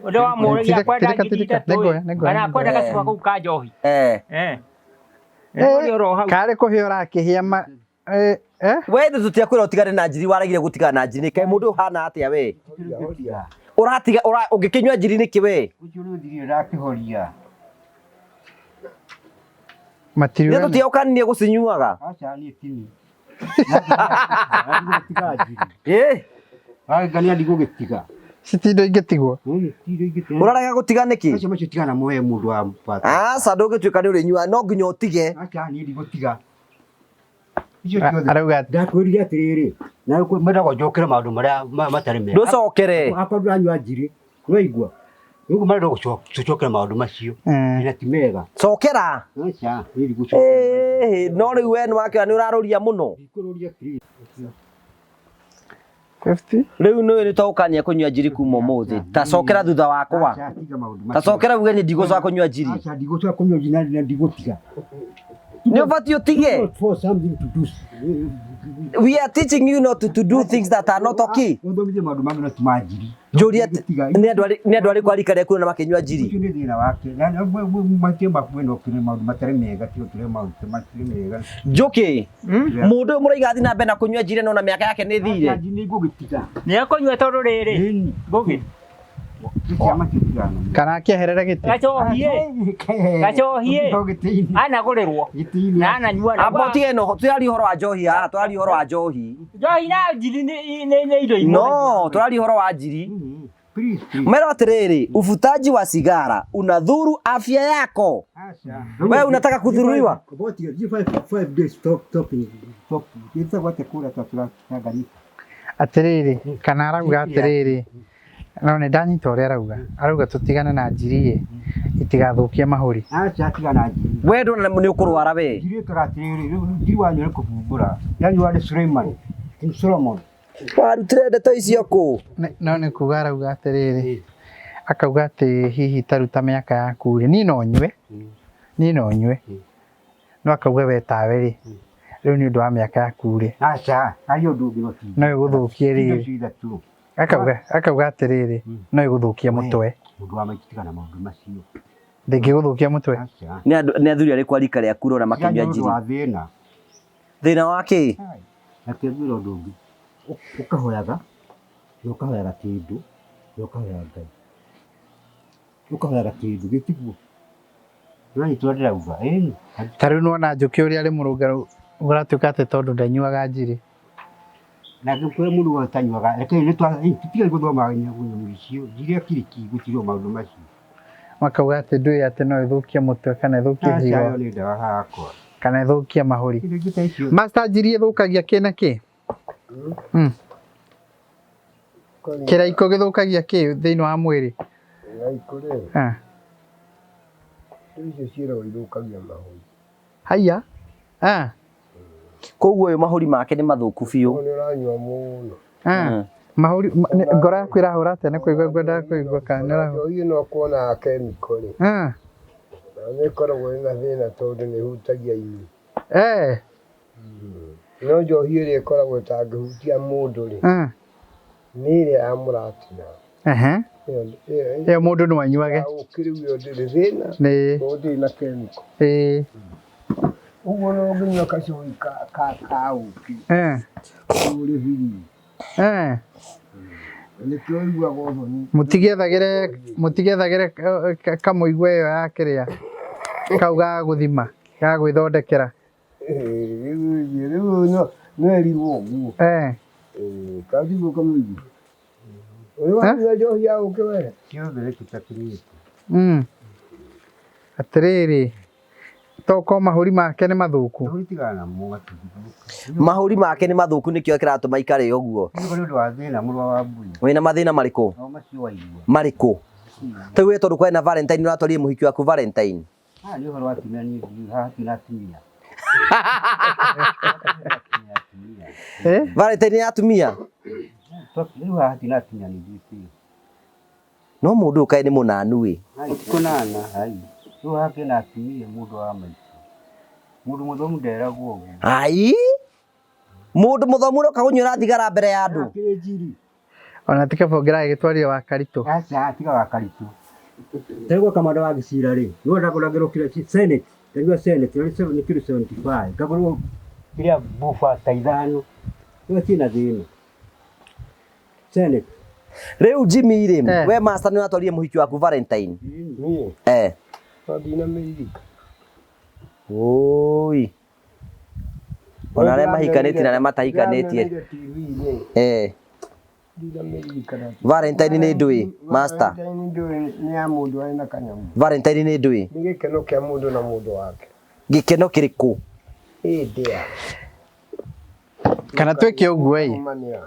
Ũndũ wamũragia Tirika, kwenda tirika, ngiri tirika. ithatũ Nĩngũhe, ĩ, nĩngũhe, kana nĩngũhe. kwenda gacuba kau ka njohi. Eh. Eh. Eh, Ũrĩ oro hau. Karĩ kũhĩa ũrakĩhĩa ma eh, eh? We nĩ tũtiakwĩra ũtigane na njiri waregire gũtigana na njiri kaĩ mũndũ ũhana atĩa we? Horia, horia. Ũratiga ũngĩkĩnyua njiri nĩkĩ we? Ũcio nĩ ũthirire ndakĩhoria. Nĩ Matiriuga tũtiagũkanirie gũcinyuaga. Aca niĩ tini. Ndigũtiga njiri. Eh. Wagĩngania ndigũgĩtiga. citindo ingĩtigwo. Ndigũtiga ingĩtiga. Ũrarega gũtiga nĩkĩ? Acio macio tigana namo we mũndũ wa bata. Aca ndũngĩtuĩka nĩ ũrĩnyua no nginya ũtige. Aca niĩ ndigũtiga. Icio ciothe. Arauga atĩ Ndakwĩrire atĩrĩrĩ, na mendaga njokere maũndũ marĩa matarĩ mega. Ndũcokere. Akorwo ndũranyua njiri, nĩwaigua? Nĩguo marenda gũcokera maũndũ macio. eh, Na ti mega. Cokera. Aca, niĩ ndigũcokera. Eh, no rĩu we nĩ wakĩra nĩ ũrarũria mũno. Ndikũrũria please. 50 Rĩu nĩ nĩ twagũkania kũnyua njiri kuma ũmũthĩ. Ta cokera thutha wakwa. Aca, tiga maũndũ Ta macio. cokera uge nĩ ndigũcoka kũnyua njiri. Aca, ndigũcoka kũnyua njiri na ndigũtiga. Nĩ ũbatiĩ ũtige. Not for something to do. We are teaching you not to do things that are not okay. Ũthomithie maũndũ mangĩ no ti ma njiri. Njũria Ndigũtiga. nĩ andũ arĩkũ a rika rĩaku na makĩnyua njiri? Ũcio nĩ thĩna wake. Na matie makuwe no kĩrĩ maũndũ matarĩ mega, tiga kĩrĩ maũndũ matarĩ mega. Njũkĩ, mũndũ ũyũ mũraiga athiĩ na mbere na kũnyua njiri no na mĩaka yake nĩ Aca, ĩthire. njiri nĩngũgĩtiga. Nĩ ekũnyua tondũ rĩrĩ Ĩni. ngũgĩ Icio macio tigana namo. kana akĩeherera gĩtĩ. gacohi ĩ gacohi ĩ Gĩtĩ-inĩ. anagũrĩrwo Gĩtĩ-inĩ. na ananyua na Amba ũtige no tũraria ũhoro wa njohi haha, tũraria ũhoro wa njohi. njohi na njiri nĩ indo imwe. No, tũraria ũhoro wa njiri. Please, please. Mero atĩrĩrĩ, uvutaji wa sigara unadhuru afya yako. Aca. Wewe unataka kudhuriwa? Boti, give 5 days stop stopping. Stop. Gĩtagwo atĩa kũrĩa Tanganyika? Atĩrĩrĩ, kana arauga atĩrĩrĩ, no nĩ ndanyita ũrĩa arauga. Arauga tũtigane na njiri ĩ itigathũkie mahũri. Aca, tiga na njiri. We ndona nĩ ũkũrwara we. Njiri ĩkaga atĩrĩrĩ, rĩu njiri wanyua nĩ kũbumbũra. Yanyua nĩ Suleiman, King Solomon. Warutire ndeto icio kũ? No nĩ kuga arauga atĩrĩrĩ, akauga atĩ hihi ta ruta mĩaka yaku rĩ, niĩ no nyue, niĩ no nyue. No akauga we tawe rĩ, rĩu nĩ ũndũ wa mĩaka yaku rĩ, Aca, aria ũndũ ũngĩ no ti. no ĩgũthũkie Indo rĩrĩ. icio ithatũ. Akauga atĩrĩrĩ, no ĩgũthũkie mũtwe. Mũndũ wa maitũ tiga na maũndũ macio. Ndĩngĩgũthũkia mũtwe. Aca. Nĩ athuri arĩkũ a rika rĩaku ũrona Tiga makĩnyua nĩ ũndũ njiri? wa thĩna. Thĩna wa kĩ? Na kĩngwĩra ũndũ ũngĩ. Ũkahoyaga, na ũkahoyaga kĩndũ, na ũkahoyaga Ngai. Ũkahoyaga kĩndũ gĩtiguo. Nĩwanyita ũrĩa ndĩrauga? Ĩni. Ta rĩu nĩwona Njũkĩ ũrĩa arĩ mũrũngarũ ũratuĩka atĩ tondũ ndanyuaga njiri. Na kũrĩ mũndũ wothe ũtanyuaga, reke nĩ tũtige gũthoma nyamũ icio, njiri akiriki gũtirĩ maũndũ macio. Makauga atĩ ndũĩ atĩ no ĩthũkie mũtwe kana ĩthũkie Aca, higo ĩyo nĩ ndawa hakwa. kana ĩthũkie mahũri. Indo ingĩ ta icio. Master njiri ĩthũkagia kĩ na kĩ? Kĩraikũ gĩthũkagia kĩ thĩinĩ wa mwĩrĩ? Kĩraikũ rĩ, Ah. indo icio ciĩragwo ithũkagia mahũri. Haiya. Ah. Koguo ũyũ mahũri make nĩ mathũku biũ. Ũguo nĩ ũranyua mũno. Ah. Mahũri ngoro yaku ĩrahũra atĩa nĩ kũigua ngwendaga kũigua kana nĩ ũrahũra? Njohi ĩno kuona chemical rĩ, Ah. na nĩ ĩkoragwo ĩna thĩna tondũ nĩ ĩhutagia ini. Eh. No njohi ĩrĩa ĩkoragwo ĩtangĩhutia mũndũ rĩ, Ah. nĩ ĩrĩa ya mũratina. Ehe. Ĩyo Ĩyo mũndũ no anyuage. ũkĩ rĩu ĩyo ndĩrĩ thĩna, Nĩ. tondũ ndĩrĩ na chemical. Ĩĩ. Ũguo no ũngĩnyua gacohi ka ũkĩ, Eh. ũrĩ biri. Eh. Nĩkĩo ũiguaga ũthoni. Mũtigethagĩre kamũigua ĩyo ya kĩrĩa kau ga gũthima ga gwĩthondekera. Rĩu no erirwo ũguo. Eh. Katigwo kamũigua. Ũrĩ wanyua njohi ya ũkĩ we? Ciothe reke tũtakinyĩte. Atĩrĩrĩ, tokorwo mahũri make nĩ mathũku. Mahũri tigana namo matingĩthũka. Mahũri make nĩ mathũku nĩkĩo kĩratũma ikare ũguo. Nĩ ũndũ wa thĩna mũrũ wa Wambui. Wĩna mathĩna marĩkũ? Nao macio waigua. Marĩkũ? Rĩu we tondũ kwarĩ na Valentine ũratwarire mũhiki waku Valentine. Haha nĩ ũhoro wa atumia niĩ ndiũĩ, haha hatirĩ na atumia. Eh? Valentine ya atumia. Rĩu haha hatiratinya ningĩ biũ. No mũndũ ũyũ kaĩ nĩ mũnanu ĩ. Ai, ti kũnana, ai. Rĩu haha kĩna atumia mũndũ wa maitũ. Mũndũ mũthomu nderagwo ũguo. Ai, mũndũ mũthomu ũroka kũnyuĩra thigara mbere ya andũ. Kĩrĩ njiri. Ona ti kaba ũngĩragĩtwarire wa Karitũ. Aca, tiga wa Karitũ. Ta rĩu kamanda wa gĩcira rĩ, nĩwe ndagũragĩrwo kĩrĩa Senate, ndanyua Senate, nĩ kĩndũ 75, ngagũrwo kĩrĩa buba ta ithano. Rĩu hatirĩ na thĩna. Senate. Rĩu Jimmy rĩ, Eh. we master nĩ ũratwarire mũhiki waku Valentine. Niĩ Eh. no ndinamĩririka. Oi. Ona arĩa mahikanĩtie na arĩa matahikanĩtie. Ndĩramĩoneire TV-inĩ. Eh. Ndinamĩririkana. Valentine nĩ ndũĩ, master. Valentine ndũĩ nĩ ya mũndũ arĩ na kanyamũ. Valentine nĩ ndũĩ. Nĩ gĩkeno kĩa mũndũ na mũndũ wake. Gĩkeno kĩrĩkũ? Ĩ ndĩa. Kana twĩke ũguo ĩ. Kumania.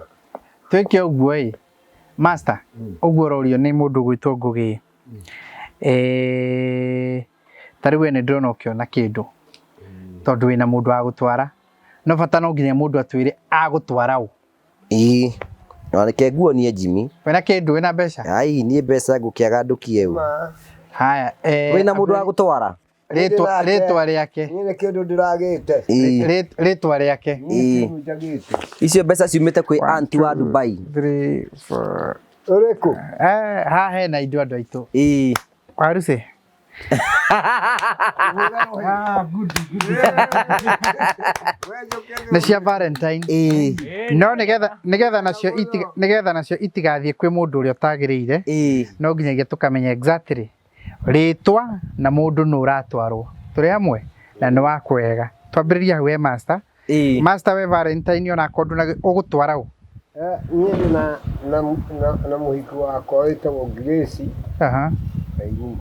Twĩke ũguo ĩ. Master, ũguo ũrorio nĩ mũndũ ũgwĩtwo Ngũgĩ. Eh, ta rĩu we nĩ ndĩrona ũkĩona kĩndũ tondũ wĩna mũndũ wa gũtwara, no bata no nginya mũndũ atwĩre agũtwara ũ. Ĩĩ. Na reke nguonie Jimmy. Wĩna kĩndũ, wĩna mbeca? Ai, niĩ mbeca ngũkĩaga ndũkie ũ. Ma. Haya, eh, Wĩna mũndũ wa gũtwara? rĩtwa rĩtwa rĩake. Niĩ nĩ kĩndũ ndĩragĩte. Ĩĩ. Rĩtwa rĩake. Niĩ kĩndũ njagĩte. Icio mbeca ciumĩte kwĩ auntie wa Dubai. 3 4 Ũrĩkũ? Eh, haha hena indo andũ aitũ. Ĩĩ. Waruci. Ah, good, good. Nĩ cia Valentine. Ĩĩ. No nĩgetha nacio itigathiĩ kwĩ mũndũ ũrĩa ũtagĩrĩire, Ĩĩ. no nginyagia tũkamenya exactly rĩtwa na mũndũ nũ ũratwarwo. Tũrĩ hamwe na nĩ wa kwega. Twambĩrĩria hau we master. Ĩĩ. Master we Valentine onakorwo ndũna ũgũtwara ũ? Niĩ ndĩ na mũhiki wakwa wĩtagwo Grace Aha. Waigumo.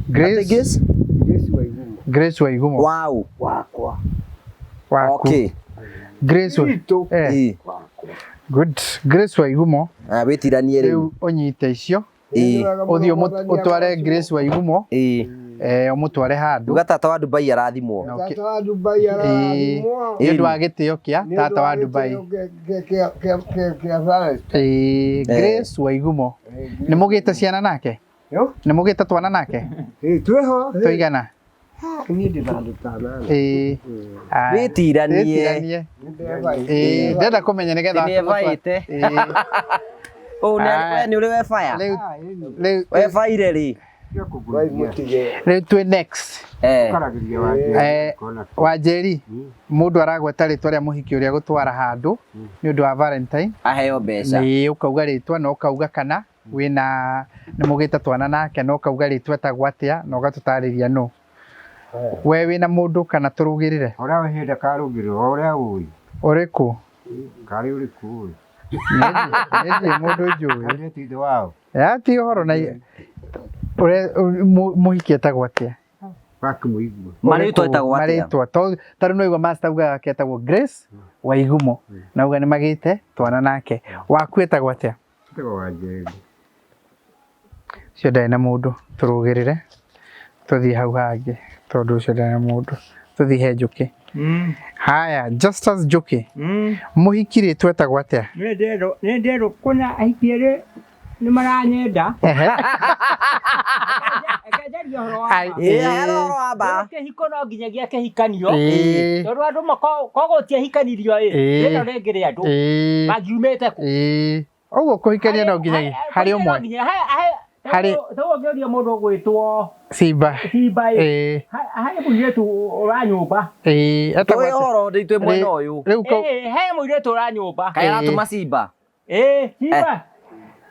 Grace Grace? Grace Waigumo. Grace Waigumo. Wow. Wakwa. Waku. Okay. Grace wa- Witũ. Eh, Ĩĩ. Wakwa. good. Grace Waigumo. Ah, wĩtiranie rĩu. Rĩu ũnyite icio Ĩĩ. ũthiĩ ũtware Grace Waigumo, Ĩĩ. eh, ũmũtware handũ Uga tata wa Dubai arathimwo. Na Tata wa Dubai Ĩĩ. arathimwo. nĩ ũndũ wa gĩtĩo kĩa tata wa Dubai. Kĩa Valentine. Ĩĩ, Grace Waigumo. Nĩ mũgĩte ciana nake? Yo. Nĩ mũgĩte twana nake? Ĩĩ, twĩho. Tũigana? Niĩ ndĩ na andũ ta anana. Ĩĩ. Aya. Wĩtiranie. Wĩtiranie. Ĩĩ, ndĩrenda kũmenya nĩgetha Nĩ ebaĩte. Ĩĩ. Ũũ nĩ Aya. we nĩ ũrĩ webaya. Rĩu rĩu Webaire rĩ. Wai mũtige. rĩu twĩ next. Eh. Ũkaragĩria wa Eh, Wanjeri, mũndũ aragweta rĩtwa rĩa mũhiki ũrĩa gũtwara handũ nĩ ũndũ wa Valentine. Aheo mbeca. Nĩ ũkauga rĩtwa na ũkauga kana wĩna nĩ mũgĩte twana nake na ũkauga rĩtwa etagwo atĩa na ũgatũtarĩria nũ. We wĩna mũndũ kana tũrũgĩrĩre? Ũrĩa wĩhĩnda karũgĩrĩrwo, ũrĩa ũĩ. Ũrĩkũ? Karĩ ũrĩkũ ũĩ. Nĩ mũndũ njũĩ. Karĩ ti ithe wao. Ya ti ũhoro na ũrĩa mũhiki etagwo atĩa? Wakĩmũigua. Marĩtwa etagwo atĩa? Marĩtwa. Ta rĩu nĩwaigua master augaga ake etagwo Grace Waigumo. Na auga nĩ magĩte twana nake. Waku etagwo atĩa? Etagwo Wanjeri. Ũcio ndarĩ na mũndũ, tũrũgĩrĩre tũthiĩ hau hangĩ tondũ ũcio ndarĩ na mũndũ, tũthiĩ he Njũkĩ. Haya, Justus Njũkĩ, mũhiki rĩtwa etagwo atĩa? Nĩ nderwo kũna ahiki erĩ nĩ maranyenda. Ehe. Reke njarie ũhoro wa Ai, ma. Ĩĩ, haro ũhoro wa ma. Kĩhiko no nginyagia kĩhikanio. Ĩĩ. Tondũ andũ korwo gũtiahikanirio ĩ, Ĩĩ. rĩno rĩngĩ rĩa andũ Ĩĩ. mangiumĩte kũ? Ĩĩ. Ũguo kũhikania no nginyagia harĩ ũmwe. Harĩ- Ũngĩũria mũndũ ũgwĩtwo Simba. Simba ĩ, Ĩĩ. harĩ mũirĩtu ũranyũmba. Ĩĩ. Etagwo Tũĩ atĩa? ũhoro ndĩ twĩ mwena ũyũ. Rĩu kau Ĩĩ, he mũirĩtu ũranyũmba. Kaĩ aratũma Simba. Ĩĩ, Simba.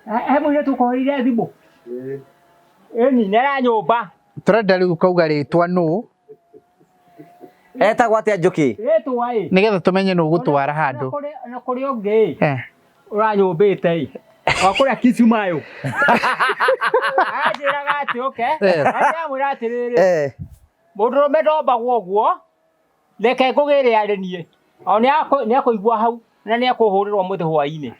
He mũirĩtu ũkũhũrĩire thimũ. Ĩni, nĩ aranyũmba. tũrenda rĩu ũkauga rĩtwa nũ Etagwo atĩa Njũkĩ? Rĩtwa ĩ. nĩgetha tũmenye nũ ũgũtwara handũ. Na kũrĩ ũngĩ ĩ, Eh. ũranyũmbĩte ĩ. Wa kũrĩa Kisumayo. Anjĩraga atĩ ũke. Eh. Ndamwĩra atĩrĩrĩ. Eh. Mũndũrũme ndombagwo ũguo, reke ngũgĩre arĩ niĩ. O nĩ akũigua hau na nĩ akũhũrĩrwo mũtĩ hwainĩ.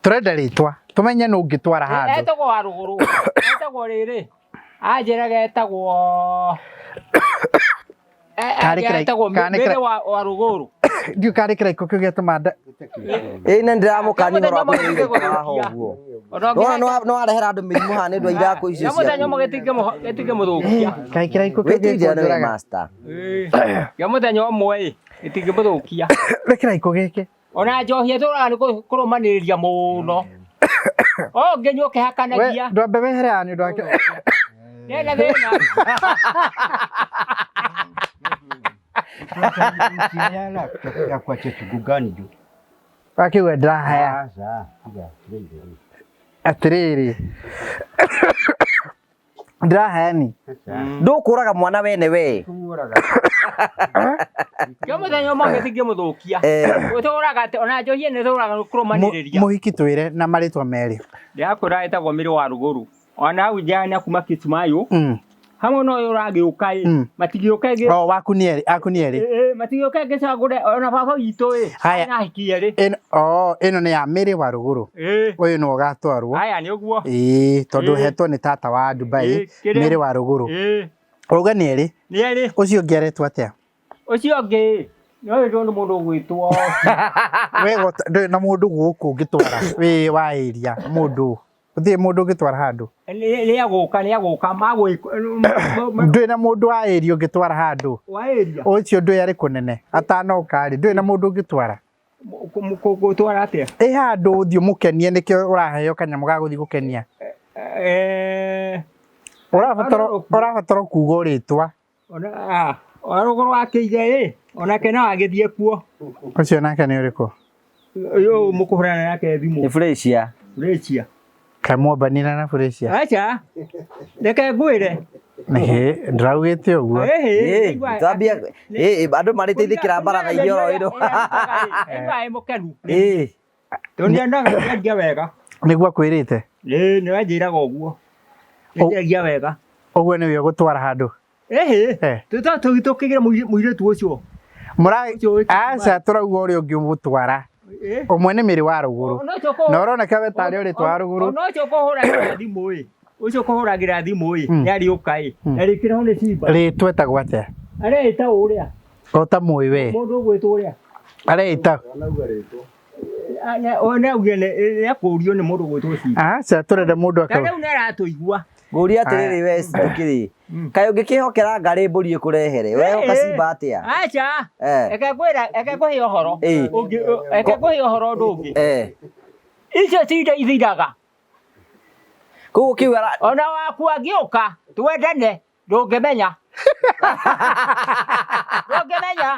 Tũrenda rĩtwa tũmenye nũ ũngĩtwara handũ. Etagwo wa rũgũrũ. Etagwo rĩrĩ. Anjĩraga etagwo Karĩ kĩra- etagwo kana nĩ kĩra- Mĩrĩ wa rũgũrũ. Ndiũ karĩ kĩraikũ kĩu gĩatũma nda Ĩĩ na ndĩramũkania ũhoro wa kũnyua haha ũguo. Nona no arehera andũ mĩrimũ haha nĩ ũndũ wa iraku icio Kĩa mũthenya ciaku. ũmwe gĩtingĩmũthũkia. Kaĩ kĩraikũ kĩu Wĩtuithia nĩwe gĩkũnjũraga. master. Kĩa mũthenya ũmwe ĩ gĩtingĩmũthũkia. Nĩ kĩraikũ gĩkĩ. Ona njohi ĩtũraga nĩ kũrũmanĩrĩria mũno. O ngĩnyua We ũkĩhakanagia. ndwambe wehere haha nĩ ũndũ wa kĩ- Ndĩna thĩna. Yakwacha chungu gani juu? Wakiuga ndĩrahaya. Aca, tiga, tiga. Atĩrĩrĩ. Ndĩrahaya ni. Ndũkũraga mwana wene we. Kĩa mũthenya ũmwe gĩtingĩmũthũkia. Eh. Ũtũraga atĩ ona njohi ĩno ĩtũraga nĩ kũrũmanĩrĩria. Mũhiki twĩre na marĩtwa merĩ. Ndĩrakwĩra ĩtagwo Mĩrĩ wa Rũgũrũ. Ona hau njana kuma Kisumayo. Hamwe na ũyũ ũragĩũka ĩ. Mm. Matigĩũka ĩngĩ. O waku nĩ erĩ, aku nĩ erĩ. Ĩ, matigĩũka ĩngĩ cagũre ona baba witũ ĩ. Haya. Ena ahiki erĩ. Ĩno o ĩno nĩ ya Mĩrĩ wa Rũgũrũ. Ĩ. Ũyũ nĩwe ũgatwarwo. Haya nĩ ũguo. Ĩĩ tondũ Ĩĩ. hetwo nĩ tata wa Dubai, Ĩĩ, kĩrĩa- Mĩrĩ wa Rũgũrũ. Ĩ. Wauga nĩ erĩ. Nĩ erĩ. Ũcio ũngĩ aretwo atĩa? Ũcio ũngĩ no ũyũ nĩ mũndũ ũgwĩtwo We ndũrĩ na mũndũ gũkũ ũngĩtwara wĩ wa area mũndũ. Gũtirĩ mũndũ ũngĩtwara handũ. Nĩ agũka nĩ agũka magwĩ Ndũrĩ na mũndũ wa area ũngĩtwara handũ. wa area Ũcio ndũĩ arĩ kũnene. Atanoka rĩ, ndũrĩ na mũndũ ũngĩtwara. Gũtwara atĩa? Ĩ handũ ũthiĩ ũmũkenie nĩkĩo ũraheo kanyamũ ga gũthiĩ gũkenia. Eh, Ũrabatara ũrabatara kuga rĩtwa. ona ah, ona rũgũrũ wa kĩige ĩ onake no agĩthiĩ kuo. Ũcio nake nĩ ũrĩkũ? Ũyũ mũkũhũrana nake thimũ. Nĩ Felicia. Felicia. Kaĩ mwombanire na Felicia? Aca reke ngwĩre. Ĩhĩ, ndĩraugĩte ũguo. Ĩhĩ, Ĩĩ, twambia ĩĩ andũ marĩteithĩkĩra mbaratha-inĩ oro ĩno. Aigua ĩ mũkenu. Ĩĩ. Tondũ nĩendaga kwendia wega. Nĩguo akwĩrĩte? Ĩĩ nĩwe anjĩraga ũguo. Nĩnjaragia wega. Ũguo nĩwe ũgũtwara handũ? Ĩhĩ, Eh. tũkĩgĩra mũirĩtu ũcio. Mũra Ũcio wĩ aca tũrauga ũrĩa ũngĩ ũgũtwara. Ĩ. Ũmwe nĩ Mĩrĩ wa Rũgũrũ. Ona ũcio kũ- Na ũroneka we tarĩ ũrĩtwa wa Rũgũrũ. Ona ũcio kũhũragĩra thimũ ĩ. Ũcio kũhũragĩra thimũ ĩ. Mm. Nĩarĩũka ĩ. Nĩarĩkĩrwo nĩ Simba. Rĩtwa etagwo atĩa? Areĩta ũrĩa. O ta mũĩ we. Mũndũ ũgwĩtwo ũrĩa. Areĩta. Nĩaugire nĩakũrio nĩ mũndũ ũgwĩtwo Simba. Aca tũrenda mũndũ Ta aka. rĩu nĩaratũigua. Ngũria atĩrĩrĩ we tũkĩrĩ. Kaĩ ũngĩkĩhokera ngarĩ mbũri ĩkũrehere? Wehoka Simba atĩa? Aca. Eh. Reke ngwĩre, reke ngũhe ũhoro. Ĩ. Ũngĩ, reke ngũhe ũhoro ũndũ ũngĩ. Eh. Icio cinda ithiraga. Koguo kĩu ara Ona waku angĩũka twendane ndũngĩmenya. Ndũngĩmenya.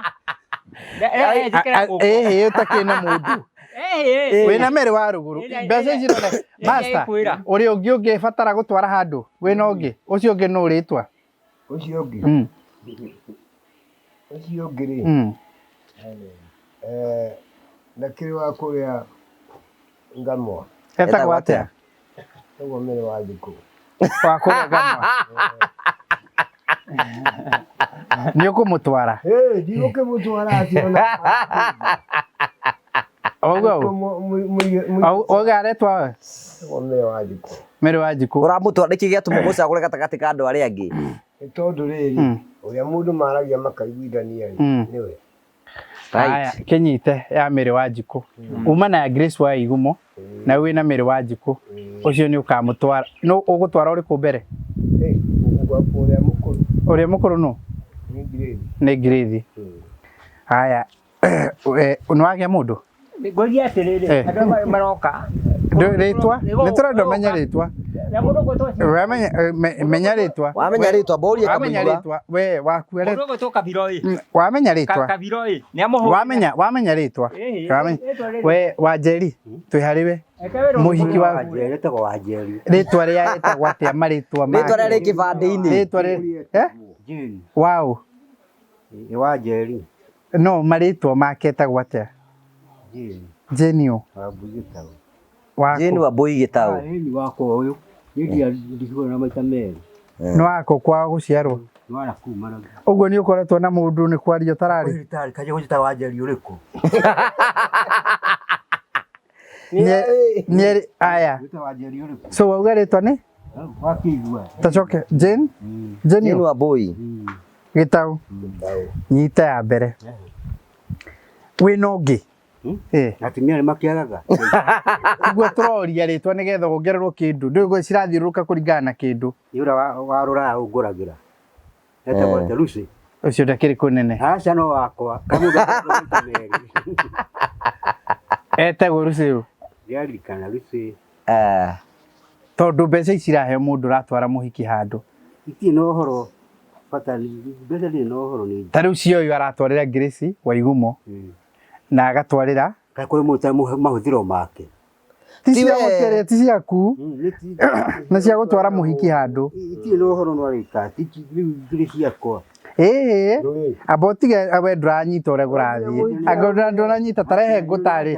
Njĩkĩra gũkũ. Ĩhĩ ũtakĩrĩ na mũndũ. Ĩhĩ. Wĩna Mĩrĩ wa Rũgũrũ. Ĩrĩa- Mbeca ici none. Master, ĩkwĩra. ũrĩa ũngĩ ũngĩbatara gũtwara handũ wĩna ũngĩ. Ũcio ũngĩ nũ rĩtwa? Ũcio ũngĩ. Ũcio ũngĩ rĩ. Eh, ndakĩrĩ wa kũrĩa Ngamwa. Etagwo atĩa? Etagwo Mĩrĩ wa Njukũ. Wa kũrĩa Ngamwa. Nĩ ũkũmũtwara? Ĩ, ndigũkĩmũtwara atĩ ona. Ũguo. Ũguo aretwa Etagwo Mĩrĩ wa Njukũ. Mĩrĩ wa Njukũ. Ũramũtwara nĩkĩ gĩatũma mũcagũre gatagatĩ ka andũ arĩa angĩ? Nĩ tondũ rĩrĩ, ũrĩa mũndũ maragia makaiguithania rĩ, nĩwe. Haya, kĩnyite ya Mĩrĩ wa Njukũ. Uma na ya Grace wa Igumo na wĩna Mĩrĩ wa Njukũ. Ũcio nĩ ũkamũtwara. Nũ ũgũtwara ũrĩkũ mbere? Ĩ, ũrĩa mũkũrũ. Ũrĩa mũkũrũ nũ? Nĩ Grace. Nĩ Grace. Haya, nĩ wagĩa mũndũ? Ngũria atĩrĩrĩ, Eh. andũ aya maroka. Rĩtwa? Nĩ tũrenda ũmenye rĩtwa. Na mũndũ ũgwĩtwo Simba. Wamenya menya rĩtwa. Wamenya rĩtwa mbũrie Wamenya kamũigua. rĩtwa we waku Mũndũ ũgwĩtwo Kabiro ĩ. Wamenya rĩtwa. Kabiro ĩ. Nĩamũhũrĩra. Wamenya wamenya rĩtwa. Ĩhĩ, Wamenya. rĩtwa rĩrĩ. We Wanjeri twĩ harĩ we. Reke wĩrwo Mũhiki wa Wanjeri etagwo Wanjeri. rĩtwa rĩa etagwo atĩa marĩtwa make? Rĩtwa rĩa rĩ kĩbandĩ-inĩ. Rĩtwa rĩ eh? Jane. Waũ. Nĩ Wanjeri. No marĩtwa make etagwo atĩa? Jane. Jane ũ? Wambui Gĩtaũ. Waku. Jane Wambui Gĩtaũ. Ĩni wakwa ũyũ. Niĩ ndigirwo na maita merĩ. Nĩ wako kwao gũciarwo. Nĩ wara kuu Maraga. Ũguo nĩ ũkoretwo na mũndũ nĩ kwaria ũtararĩ. Ũtarĩ kaje gũjĩta Wanjeri ũrĩkũ? Nĩ aya. Gwĩta Wanjeri ũrĩkũ? So wauga rĩtwa nĩ? Wakĩigua. Tacoke Jane? Jane Jane ũ? Wambui. Gĩtaũ. Nyita ya mbere. Wĩna ũngĩ? Eh. Atumia nĩ makĩagaga. Nĩguo tũroria rĩtwa nĩgetha wongererwo kĩndũ. Ndũĩ cirathiũrũrũka kũringana na kĩndũ. Nĩ ũrĩa wa rũraya ũngũragĩra. Etagwo atĩa Lucy? Ũcio ndakĩrĩ kũnene. Aca no wakwa. Kamũndũ akĩrĩ maita merĩ. Etagwo Lucy ũ? Ndiaririkana Lucy. Eh. Tondũ mbeca ici iraheo mũndũ ũratwara mũhiki handũ. Itirĩ na ũhoro bata mbeca ndirĩ na ũhoro nĩ. Ta rĩu cia ũyũ aratwarĩra Grace Waigumo na agatwarĩra Kaĩ kũrĩ mũndũ ũtarĩ mahũthĩro make. Ti Ti cia we. gũkĩrĩa, ti ciaku. Nĩ cia gũtwara mũhiki handũ. Itirĩ na ũhoro no arĩka. Rĩu ngiri ciakwa. Ĩĩ. Amba ũtige we ndũranyita ũrĩa kũrathiĩ. Angĩkorwo ndũranyita ta rehe ngũtarĩ.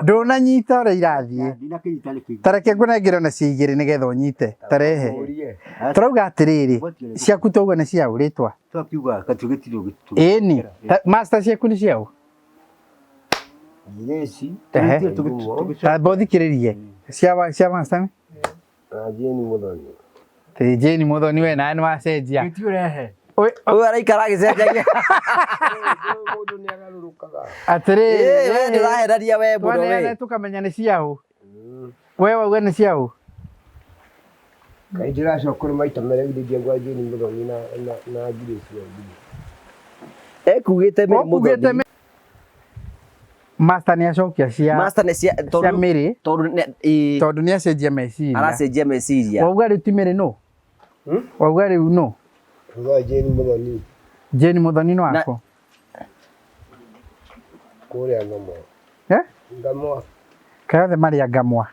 Ndũnanyita ũrĩa irathiĩ. Ta reke ngũnengere ona cia igĩrĩ nĩgetha ũnyite. Ta rehe. Tũrauga atĩrĩrĩ, ciaku twauga nĩ cia ũ rĩtwa? Twakiuga katugĩtirwo gĩtũ. Ĩni. Master ciaku nĩ cia ũ? Grace Ehe. Ta amba ũthikĩrĩrie. Cia cia master nĩ? na Jane Muthoni. Ĩ Jane Muthoni we nawe nĩ wacenjia. Gĩti ũrehe. Ũyũ araikara agĩcenjagia. Mũndũ nĩ agarũrũkaga. Atĩrĩrĩ. Ĩ, we ndũraherania we mũno we. Twaneana tũkamenya nĩ cia ũ. We wauga nĩ cia ũ? Kaĩ ndĩracokora maita merĩ githĩ gwa Jane Muthoni na na na Grace Waiguru. Ekugĩte Mary Ũkugĩte Mũthoni. Master nĩ acokia cia Master nĩ cia cia tondũ Mary tondũ nĩ- ĩ, tondũ nĩ acenjia meciria. aracenjia meciria. Wauga rĩu ti Mary nũ? Wauga rĩu nũ? Uga Jane Muthoni Jane Muthoni nĩ Na- wako? kũrĩa Ngamwa. Eh? Ngamwa. Kaĩ othe marĩ a Ngamwa.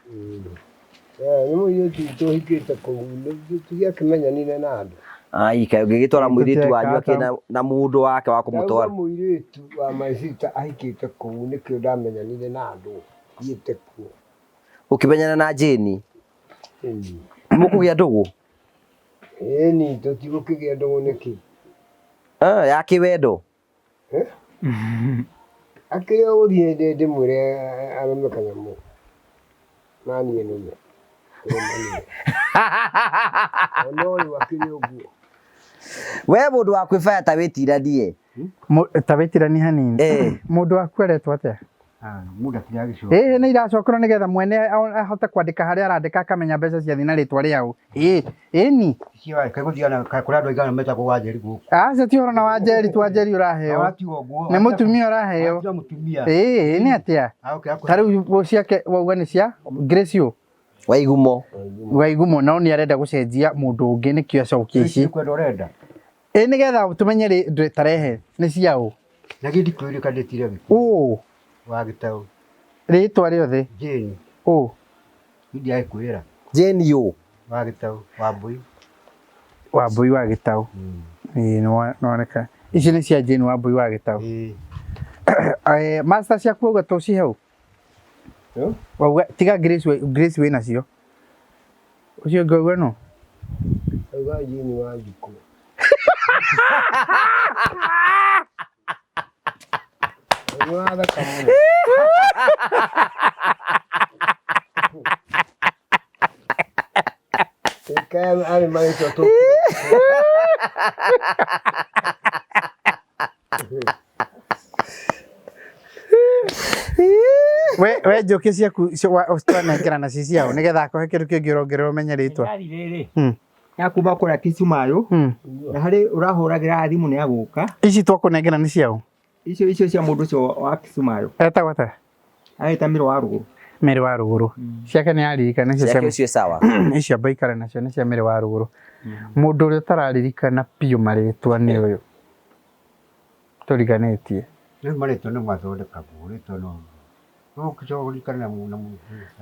Eh, nĩ mũirĩtu tũhikĩte kũu tũtiakĩmenyanire na andũ. Ai, kaĩ ũngĩgĩtwara mũirĩtu wanyu Tũtieka akĩ na mũndũ wake wa Ndauga kũmũtwara. mũirĩtu wa my sister ahikĩte kũu nĩkĩo ndamenyanire na andũ thiĩte kuo. Ũkĩmenyana na Jane. Ĩĩ. Mũkũgĩa ndũgũ? Ĩni tũtigũkĩgĩa ndũgũ nĩkĩ? Ah, ya kĩwendo. Eh? Akĩrĩ o gũthiĩ ndĩmwĩre arũme kanyamũ na niĩ nũme. Tũrũmanire. Ona ũyũ akĩrĩ ũguo. We mũndũ wa kwĩbaya ta wĩtiranie. Ta wĩtiranie hanini. Eh. Mũndũ waku aretwo atĩa? Mũndũ akĩrĩa agĩcoka. Ĩĩ nĩ iracokerwo nĩgetha mwene ahote kwandĩka harĩa arandĩka akamenya mbeca ciathiĩ na rĩtwa rĩaũ. Ĩĩ, ĩni. Kaĩ gũthiaga kaĩ kũrĩ andũ aigana metagwo Wanjeri gũkũ. Aca ti ũhoro na Wanjeri, ti Wanjeri ũraheo. Watiga ũguo. Nĩ mũtumia ũraheo. Watiga mũtumia. Ĩĩ, nĩ atĩa? Ta rĩu ciake wauga nĩ cia Grace ũ? Waigumo. Waigumo no nĩ arenda gũcenjia mũndũ ũngĩ nĩkĩo acokia ici. Kwenda ũrenda. Ĩĩ nĩgetha tũmenye rĩ tarehe nĩ cia ũ. Na gĩthi kwĩrĩ kandĩtire gĩkũ. Ũ Wa gĩtaũ. rĩtwa rĩothe. Jane. Ũ. Ndiaĩ kwĩra. Jane ũ. Wa gĩtaũ. Wambui. Wambui wa gĩtaũ. Ĩĩ nĩwoneka. Ici nĩ cia Jane Wambui wa gĩtaũ. Ĩĩ. Master ciaku wauga tũcihe ũ? Wauga tiga Grace Grace wĩ nacio. Ũcio ũngĩ wauga nũ? Auga Jane Wanjikũ. Nĩ wathaka mũno. Ĩkae arĩ marĩtwa tũ. We njũkĩ ciaku twanengera nacio ciao nĩgetha akũhe kĩndũ kĩngĩ ũrongerera ũmenye rĩtwa. Ngari rĩrĩ ya kuma kũrĩa Kisumayo na harĩ ũrahũragĩra thimũ nĩ agũka. Ici twakũnengera nĩ ciao? Icio icio cia mũndũ ũcio wa Kisumayo. Etagwo atĩa? Agĩta Mĩrũ wa Rũgũrũ. Mĩrĩ wa Rũgũrũ. Ciake nĩ aririkana icio Ciake icio sawa. Icio amba ikare nacio nĩ cia Mĩrĩ wa Rũgũrũ. Mũndũ ũrĩa ũtararirikana biũ marĩtwa nĩ ũyũ. Tũriganĩtie. Rĩu marĩtwa nĩ mathondekagwo rĩtwa no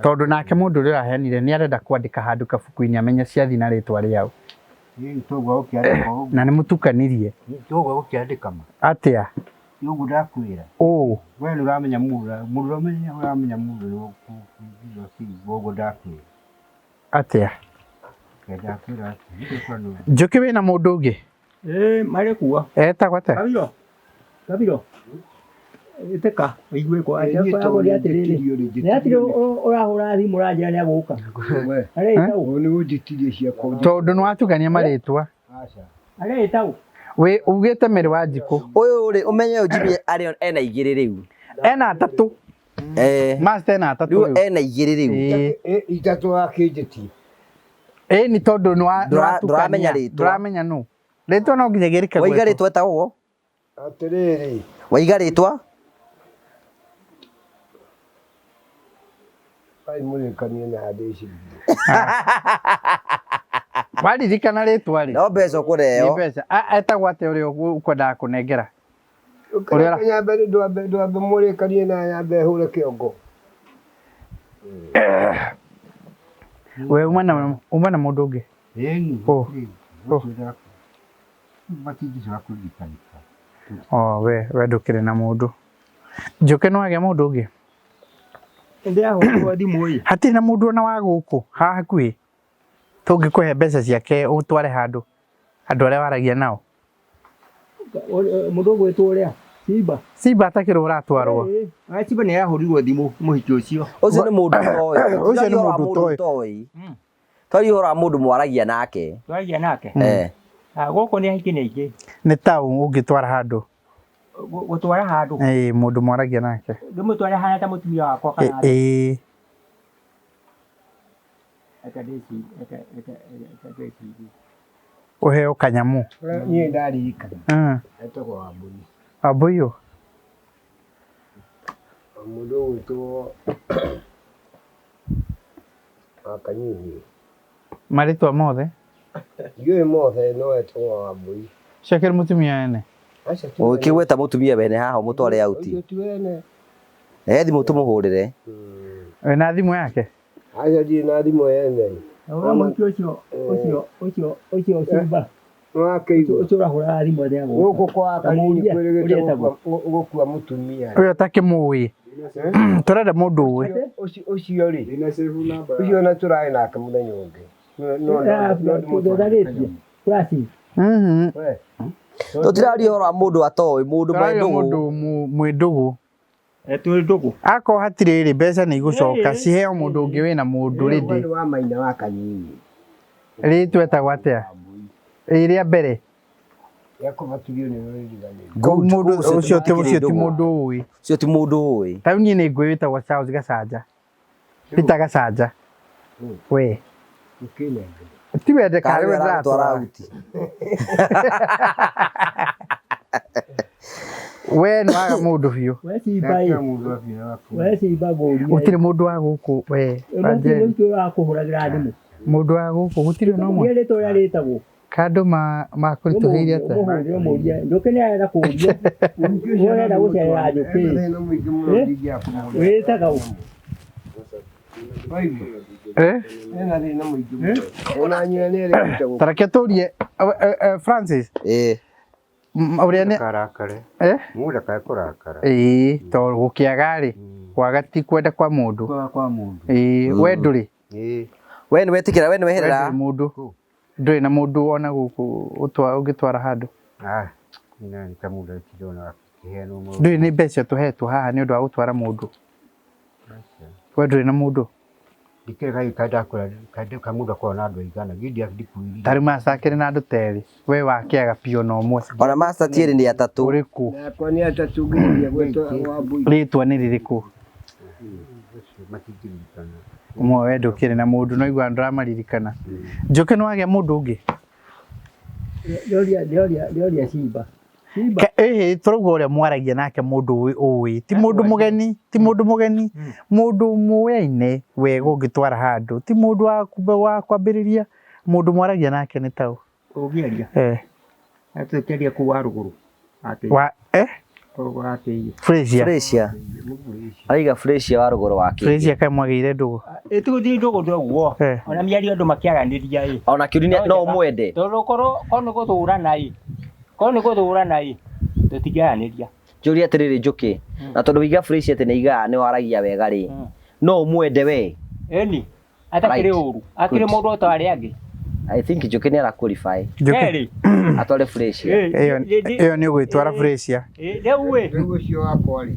Tondũ nake mũndũ ũrĩa ũraheanire nĩ arenda kwandĩka handũ kabuku-inĩ amenye ciathiĩ na rĩtwa rĩao. Na nĩ mũtukanirie. Toguo gũkĩandĩka ma. Atĩa? Nĩ ũguo ndakwĩra. Ũ. We nĩ ũramenya mũndũ, mũndũ ũramenya ũramenya mũndũ nĩ ũguo ndakwĩra. Atĩa? Ndakwĩra atĩ. Njũkĩ wĩna mũndũ ũngĩ? Ĩĩ marĩ kuo. Etagwo atĩa? Kabiro. Kabiro. Ĩtĩka ũigue kwa akwĩra atĩrĩrĩ. Nĩ atĩrĩ ũrahũra thimũ ũranjĩra nĩ agũka. Areita ũ? Nĩ ũnjĩtirie ciakwa. Tondũ nĩ watukania marĩtwa. Areita ũ? Wĩ ugĩte Mary Wanjikũ. Ũyũ rĩ ũmenye ũyũ Jimmy arĩ ena igĩrĩ rĩu. Ena atatũ. Eh. Master ena atatũ Rĩu rĩu. ena igĩrĩ rĩu. Ĩĩ. Itatũ akĩnjĩtie. Ĩĩ nĩ tondũ nĩ wa Ndũramenya rĩtwa. Ndũramenya nũ. Rĩtwa no nginya rĩkagwetwo. Waiga rĩtwa etagwo? Atĩrĩrĩ. Waiga rĩtwa? Ai mũrĩkanie na ndĩcirie. Waririkana rĩtwa rĩ? No mbeca Nĩ ũkũneo. mbeca. Etagwo atĩa ũrĩa ũkwendaga kũnengera? Ũrĩa nyambe ndwambe ndwambe mũrĩkanie na nyambe hũre kĩongo. We uma na uma na mũndũ ũngĩ. Ĩni. Oh. Oh. Matingĩcoka kũririkanĩka. Oh, we we ndũkĩrĩ na mũndũ. Njũke no agĩa mũndũ ũngĩ. Ndĩrahũrĩrwo thimũ ĩ. Hatirĩ na mũndũ ona wa gũkũ haha hakuhĩ tũngĩkũhe mbeca ciake ũtware handũ andũ arĩa waragia nao. Mũndũ ũgwĩtwo ũrĩa? Simba. Simba atakĩrĩ ũratwarwo. Ĩ, Simba nĩ arahũrirwo thimũ mũhiki ũcio. Ũcio nĩ mũndũ ũtoĩ. Ũcio nĩ mũndũ ũtoĩ. ũtoĩ. Twaria ũhoro wa mũndũ mwaragia nake. Twaragia nake. Eh. Gũkũ nĩ ahiki nĩ aingĩ. Nĩ taũ ũngĩtwara handũ. Gũtwara handũ. Ĩĩ mũndũ mwaragia nake. Ndĩmũtware hana ta mũtumia wakwa kana Ĩĩ. Reke ndĩcirie. Ũheo kanyamũ. Niĩ ndaririkana. Etagwo Wambui. Wambui ũ? Mũndũ ũgwĩtwo Wakanyinyi. Marĩtwa mothe? Ndiũĩ mothe no etagwo Wambui. Ũcio akĩrĩ mũtumia wene? Ũgĩkĩgweta mũtumia wene haha ũmũtware out. Ũcio ti wene. He thimũ tũmũhũrĩre. Wĩna thimũ yake? Aca ndirĩ na thimũ yene. Ũrĩa mũhiki ũcio ũcio ũcio ũcio Simba. Nĩwakĩigua. Ũcio ũrahũraga thimũ athiaga gũkũ. Gũkũ kwa Kanyinyi kwĩrĩgĩte gũkua mũtumia. Ũyũ ũtakĩmũĩ. Tũrenda mũndũ ũĩ. Ũcio rĩ. Ũcio ona tũrarĩ nake mũthenya ũngĩ. Tũtiraria ũhoro wa mũndũ atoĩ, mũndũ mwĩ Tũraria ndũgũ. mũndũ mwĩ ndũgũ. Twĩ ndũgũ. Akorwo hatirĩ rĩ mbeca nĩ igũcoka ciheo mũndũ ũngĩ wĩna mũndũ rĩndĩ. Nĩ wa Maina wa Kanyinyi. Rĩtwa etagwo atĩa? Ĩ rĩa mbere. Rĩa kũbatithio nĩ rĩriganĩire. Mũndũ ũcio ti ũcio ti mũndũ ũĩ. Ũcio ti mũndũ ũĩ. Ta rĩu niĩ nĩ ngũĩ wĩtagwo Charles Gacanja. Peter Gacanja. We. Ti wende Karĩ karĩ we we aragũtwara ndĩratwara. out. We nĩ waga mũndũ biũ. We Simba ĩ. We Simba ngũrie. Gũtirĩ mũndũ wa gũkũ we. Gũtirĩ mũhiki ũyũ wakũhũragĩra thimũ. Mũndũ wa gũkũ gũtirĩ ona ũmwe. Ũrĩa rĩtwa ũrĩa rĩtagwo. Kandũ makũritũhĩire atĩa? Ũmũhũrĩre ũmũrie. Njũkĩ nĩ arenda kũũria. Ũrenda gũcerera Njũkĩ. Wĩtaga ũ? Eh? Ena thĩna mũingĩ mũno. Ona nyina nĩ erĩgĩte gũkua. Ta reke tũrie Francis. Ĩĩ. Ũrĩa nĩ Karakare. Eh? Mũndũ ndakae kũrakara. Ĩĩ tondũ gũkĩaga rĩ kwaga ti kwenda kwa mũndũ. Kwaga kwa mũndũ. Ĩĩ we ndũrĩ. Ĩĩ. We nĩ wetĩkĩra, we nĩ weherera. Ndũrĩ mũndũ. Ndũrĩ na mũndũ ona gũkũ ũngĩtwara handũ. Ah, nyina nĩ ta mũndũ akĩrona akĩheanwo maũndũ. Ndũrĩ nĩ mbeca tũhetwo haha nĩ ũndũ wa gũtwara mũndũ. We ndũrĩ na mũndũ. Ndikĩrĩ kaĩ kandakũra ka mũndũ akoragwo na andũ aigana. Niĩ ndikuirire. Ta rĩu Master akĩrĩ na andũ ta erĩ. We wakĩaga biũ na ũmwe. Ona Master ti erĩ nĩ atatũ. Ũrĩkũ? Nakwa nĩ atatũ nginyagia gwĩtwo Wambui. Rĩtwa nĩ rĩrĩkũ? Matingĩririkana. Ũmwe we ndũkĩrĩ na mũndũ no igua ndũramaririkana. Njũke nĩ wagĩa mũndũ ũngĩ? Ndĩroria Simba. Simba. Ĩhĩ tũrauga ũrĩa mwaragia nake mũndũ ũĩ ti mũndũ mũgeni ti mũndũ mũgeni mũndũ mũyaine wega ũngĩtwara handũ ti mũndũ wa kwambĩrĩria mũndũ mwaragia nake nĩ taũ. Ũngĩaria. Eh. Atũkĩaria kũu wa rũgũrũ. Wa eh? Wakĩiyo. Frasier. Frasier. Araiga Frasier wa rũgũrũ wa Kĩngĩ. Frasier kaĩ mwagĩire ndũgũ? Ĩtũgũthiĩ ndũgũ ndũguo. Ona mĩario andũ makĩaranĩria ĩ. Ona kĩũria no ũmwende. Tondũ korwo korwo nĩ gũthũrana ĩ. Korwo nĩ gũthũrana ĩ. Tũtingĩaranĩria. Njũrie atĩrĩrĩ Njũkĩ, na tondũ waiga Frasier atĩ nĩ aigaga nĩ waragia wega rĩ, no ũmwende we? Ĩni. Atakĩrĩ ũru. Akĩrĩ mũndũ o ta arĩa angĩ. I think Njũkĩ nĩ ara qualify. Njũkĩ. Atware Frasier. Ĩyo nĩ ũgwĩtwara Frasier. Rĩu ĩ. Rĩu ũcio wakwa rĩ.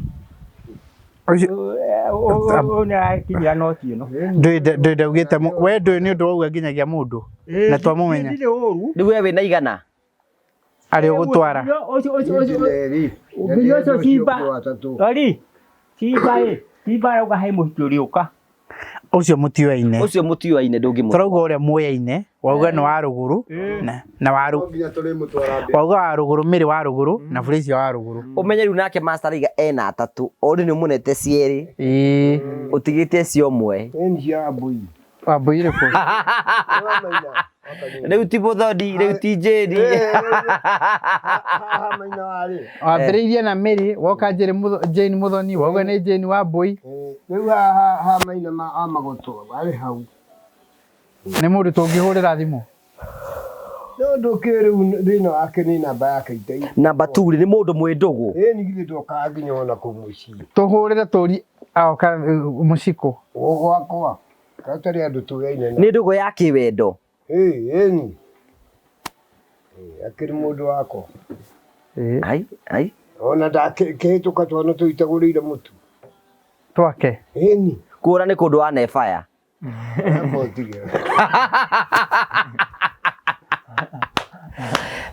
Ũyũ nĩ arakinyĩra noti ĩno. Ndũĩ ndaugĩte we ndũĩ nĩ ũndũ wauga nginyagia mũndũ na twamũmenya. Ndirĩ ũru. Rĩu we wĩna igana? Arĩ ũgũtwara. Ũcio ũcio ũcio Neri. Nginya ũcio cimba. Atatũ. Ori. Cimba ĩ. Cimba arauga he mũhiki ũrĩũka. Ũcio mũtiũaine. Ũcio mũtiũaine ndũngĩmũ. Tũrauga ũrĩa muoyaine, wauga nĩ wa rũgũrũ na wa No nginya tũrĩmũtwara mbere. wauga wa rũgũrũ Mĩrĩ wa rũgũrũ na Felicia wa rũgũrũ. Ũmenye rĩu nake master araiga ena atatũ. Ori nĩ ũmũnete cierĩ. Ĩĩ. Ũtigĩte cio ũmwe. Ĩni cia mbui. Wambui ĩrĩkũ? Rĩu ti Mũthoni, rĩu ti Jane. Haha maina warĩ. Wambĩrĩirie na Mĩrĩ, woka Jane Mũthoni, wauga nĩ Jane Wambui. Rĩu haha haha maina ma magoto arĩ hau. Nĩ mũndũ tũngĩhũrĩra thimũ. No ndũkĩũĩ rĩu thĩna wake nĩ namba yake ite. Namba 2 rĩ nĩ mũndũ mwĩ ndũgũ. Ĩni githĩ ndokaga nginya ona kũu mũciĩ. Tũhũrĩre tũrie aoka mũcikũ. Gwakwa. Gatarĩ andũ tũyaine na. Nĩ ndũgũ ya kĩwendo. Ĩĩ ĩni. Akĩrĩ mũndũ wakwa. Ai ai. Ona ndakĩhĩtũka twana tũu itagũrĩire mũtu. Twake. Ĩni. Kũra nĩ kũndũ wa nebaya. Amba ũtige.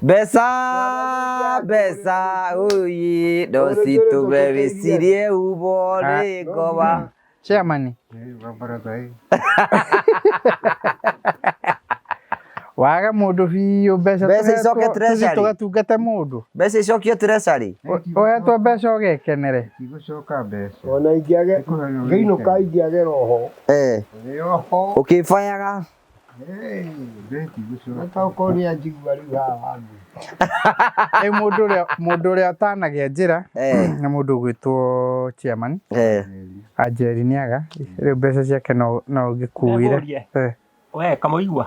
Mbeca mbeca uyi no citũme wĩcirie umo nĩ ngoma. Chairman. Waga mũndũ biũ mbeca Mbeca icoke tũhetwo, tũthiĩ treasury. tũgatungate mũndũ. Mbeca icokio treasury. Ũhetwo mbeca ũgekenere. Igũcoka mbeca. Ona ingĩage ngĩinũka ingĩage roho. Eh. Roho. Ũkĩbayaga. Okorwo nĩ anjigua rĩu haha handũ. Rĩu mũndũ ũrĩa ũtanagĩa njĩra nĩ mũndũ ũgwĩtwo chairman. Anjeri nĩaga rĩu mbeca ciake no ũngĩkuire. We Kamũigua.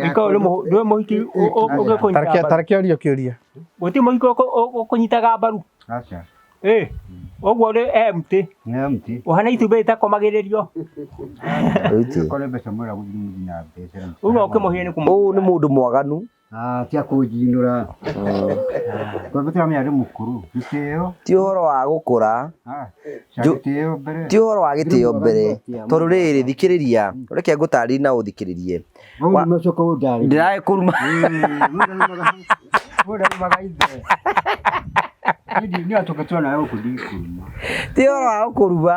Iko ndũĩ mũhiki ũgĩkũnyita mbaru. Tareke ũrio kĩũria. Gũtirĩ mũhiki ũkũnyitaga mbaru. Aca. Ĩ. Ũguo nĩ empty. Nĩ empty. Ũhana itumbĩ rĩtakomagĩrĩrio. Kore mbeca mwĩra gũthiĩ mũthiĩ na mbeca. Rĩu no ũkĩmũhie nĩ kũmũ. Ũyũ nĩ mũndũ mwaganu. Tia kũnjinũra. Tondũ tũramenya nĩ mũkũrũ. Gĩtĩo. Ti ũhoro wa gũkũra. Gĩtĩo mbere. Ti ũhoro wa gĩtĩo mbere. Tondũ rĩrĩ thikĩrĩria. Reke ngũtarĩrie na ũthikĩrĩrie. Ndĩragĩkũruma. Ũndarumaga ithe. Nĩ atũngĩtua nawe gũkũ ndikũruma. Ti ũhoro wa gũkũruma.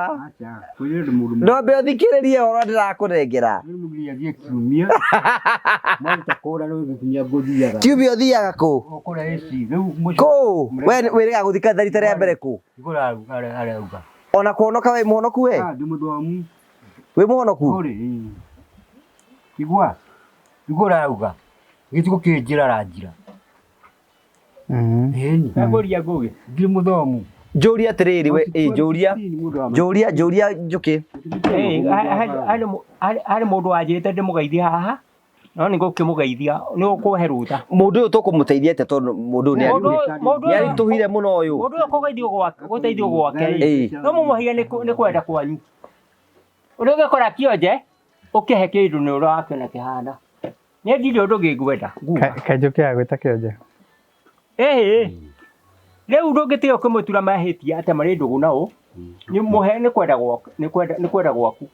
No mbe ũthikĩrĩrie ũhoro ndĩrakũnengera. Nginya kiumia. Mwaruta kũra rĩu kiumia ngũthiaga. Kiumia ũthiaga kũ? Kũrĩa AC. Rĩu mũciĩ. Kũ? We wĩrĩga gũthika rita rĩa mbere kũ? Igũra arauga. Ona kũhonoka wĩ mũhonoku we? Ndĩ mũthomu. Wĩ mũhonoku? Kũrĩ. Igua. Igũra arauga. Gĩtukũ kĩ njĩra aranjira. Ngũria ngũgĩ. Ndĩ mũthomu. Njũria atĩrĩrĩ we, ĩ njũria. Njũria njũria njũkĩ. Harĩ mũndũ wanjĩrĩte ndĩmũgeithie haha. No nĩ ngũkĩmũgeithia nĩ ũkũhe rũtha. Mũndũ ũyũ tũkũmũteithia atĩa tondũ mũndũ ũyũ nĩ aritũhire mũno ũyũ. Mũndũ ũyũ kũgeithio gwake, gũteithio gwake rĩ. No mũmũheire nĩ kwenda kwanyu. Ũrĩa ũngĩkora kĩonje ũkĩhe kĩndũ nĩ ũrĩa wakĩona kĩhana. Niĩ ndirĩ ũndũ ngĩngwenda. Kanjũkĩ ya gwĩta kĩonje. Ĩhĩ. Rĩu ndũngĩtiga ũkĩmũtura mahĩtia atĩ marĩ ndũgũ na ũ. Nĩ mũhe nĩ kwenda gwaku, nĩ kwenda gwaku.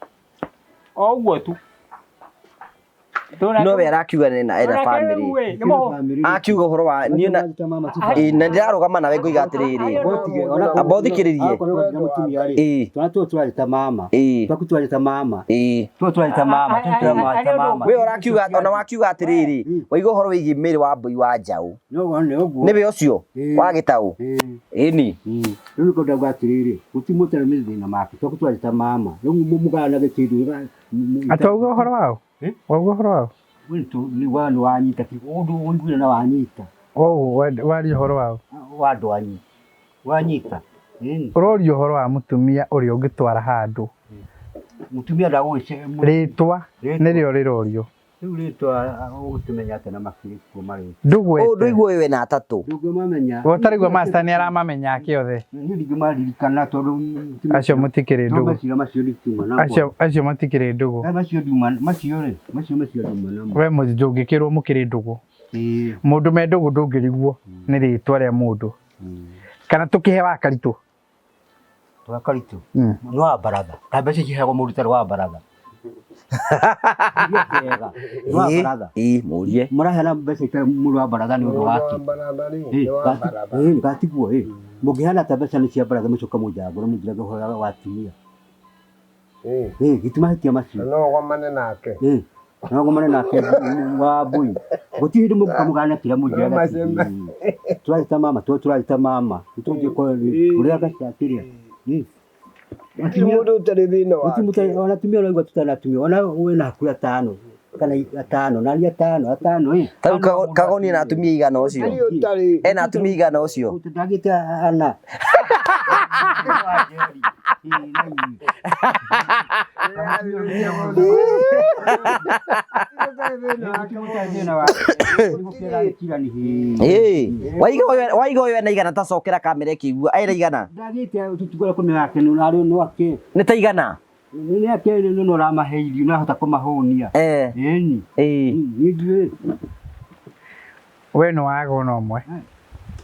O ũguo tu. No we arakiuga ena family. Akiuga ũhoro wa niĩ na na ndĩrarũgama nawe ngoiga atĩrĩrĩ. Amba ũthikĩrĩrie. Twana tũtũ twarĩ ta mama. Twaku twarĩ ta mama. Tũtũ twarĩ ta mama. Tũtũ ta mama. We ũrakiuga ona wakiuga atĩrĩrĩ. Waiga ũhoro wĩgiĩ Mĩrĩ wa Mbui wa Njaũ. Nĩwe ũcio wa gĩtaũ. Ĩni. Rĩu nĩkĩo ndauga atĩrĩrĩ, gũtirĩ mũtarĩ mathĩna make. Twaku twarĩ ta mama. Rĩu mũgayanage kĩndũ. Atĩ wauga ũhoro wao? Wauga ũhoro wao? Nĩ wanyita ũndũ ũiguire na wanyita. Waria ũhoro wao? Wa andũ anyu. Wanyita. Ũroria ũhoro wa mũtumia ũrĩa ũngĩtwara handũ. Mũtumia ndagũgĩce. Rĩtwa nĩrĩo rĩrorio. Rĩu rĩtwa ũgũkĩmenya atĩa na makĩrĩ kuo marĩtwa. Ndũgwete. Ũũ ndũigua ũyũ wĩna atatũ. Ndũngĩmamenya. We ũtarigua master nĩ aramamenya ake othe. Niĩ ndingĩmaririkana tondũ Acio mũtikĩrĩ ndũgũ. Macio macio ndiuma namo. Acio matikĩrĩ ndũgũ. Macio ndiuma macio rĩ, macio macio ndiuma namo. We ndũngĩkĩrwo mũkĩrĩ ndũgũ. Mũndũ me ndũgũ ndũngĩrigwo nĩ rĩtwa rĩa mũndũ. Kana tũkĩhe wa Karitũ. Wa Karitũ. Nĩ wa baratha. Ka mbeca ciheagwo mũndũ ũtarĩ wa baratha. Mũrie kĩega. Nĩ wa baratha. Ĩĩ, mũrie. Mũraheana mbeca itarĩ mũndũ wa baratha nĩ ũndũ Mũndũ wa wake. baratha rĩ, Ĩ, nĩ wa baratha. ĩ, gatiguo ĩ. Mũngĩheana ta mbeca nĩ cia baratha mũcoke mũnjangũre mũnjirage ũhoro wa atumia. Ĩ, Ĩ, gĩtimahĩtia macio. na no ũgomane nake. Ĩ, no ngomane nake wa mbui. Gũtirĩ hĩndĩ mũgũka mũgane kĩrĩa mũnjĩraga. No macembe. Tũrarĩ mama, tũrarĩ mama. Nĩtũthiĩ kũrĩa gaca kĩrĩa. Ĩ. Gũtirĩ mũndũ ũtarĩ thĩna Gũtirĩ wake. mũtarĩ ona atumia ũraigua tũtarĩ atumia. Ona wĩna hakuhĩ atano kana atano, nani atano, atano ĩ. Ta rĩu Kagoni ena atumia igana ũcio? Gũtirĩ ũtarĩ. Ena atumia igana ũcio? Ndagĩte ana. Ĩĩ, waiga ũyũ waiga ũyũ ena igana tacokera kamera ĩkĩigua ena igana. Ndagĩte tũtigũra kũmenya yake nĩ nwake. Nĩ ta igana? Nĩ ake nĩ ũramahe irio nahota kũmahũnia. Eh. Ĩni. Ĩĩ. Niĩ ndiũĩ. We nĩ waga ona ũmwe.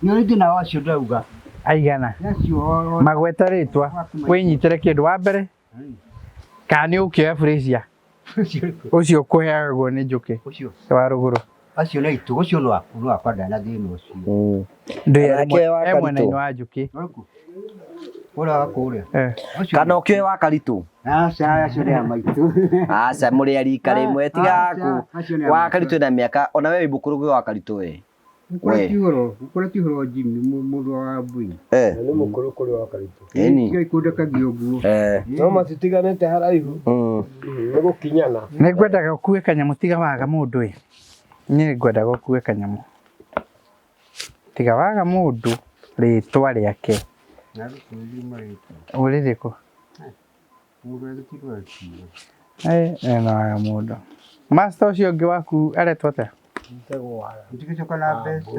Nĩ rĩngĩ nao acio ndauga. Aigana. Acio Magweta rĩtwa wĩnyitĩre kĩndũ wa mbere kana nĩ ũkĩoya Frasier ũcio ũkũheagwo nĩ njũkĩ Ũcio. wa rũgũrũ. Acio nĩ aitũ ũcio nĩ waku nĩ wakwa ndarĩ na thĩna ũcio. Ndũĩ Nake wa e Karitũ. mwena-inĩ wa njũkĩ. Ũrĩkũ? Ũrĩa wa kũrĩa. Eh. Ũcio. Kana ũkĩoe wa Karitũ? Aca acio nĩ a maitũ. Aca mũrĩ a rika rĩmwe tiga Aca, acio nĩ a wa maitũ. Karitũ ena mĩaka ona we wĩ mũkũrũ gwĩ wa Karitũ we. Gũkũra ti ũhoro, gũkũra ti ũhoro Jimmy mũndũ wa mbui. Eh. Na nĩ mũkũrũ kũrĩ wa Karitũ. Ĩni. Tiga ikũndekagia ũguo. Eh. No matitiganĩte haraihu. Nĩ gũkinyana. Nĩ ngwendaga ũkue kanyamũ tiga waga mũndũ ĩ. Niĩ ngwendaga ũkue kanyamũ. Tiga waga mũndũ rĩtwa rĩake. Na gũkũria marĩtwa. Ũrĩrĩkũ? Mũndũ agĩtirwo akiuga. Eh, no waga mũndũ. Master ũcio ũngĩ waku aretwo atĩa? Njĩtagwo wa Mũtigĩcoka na mbeca.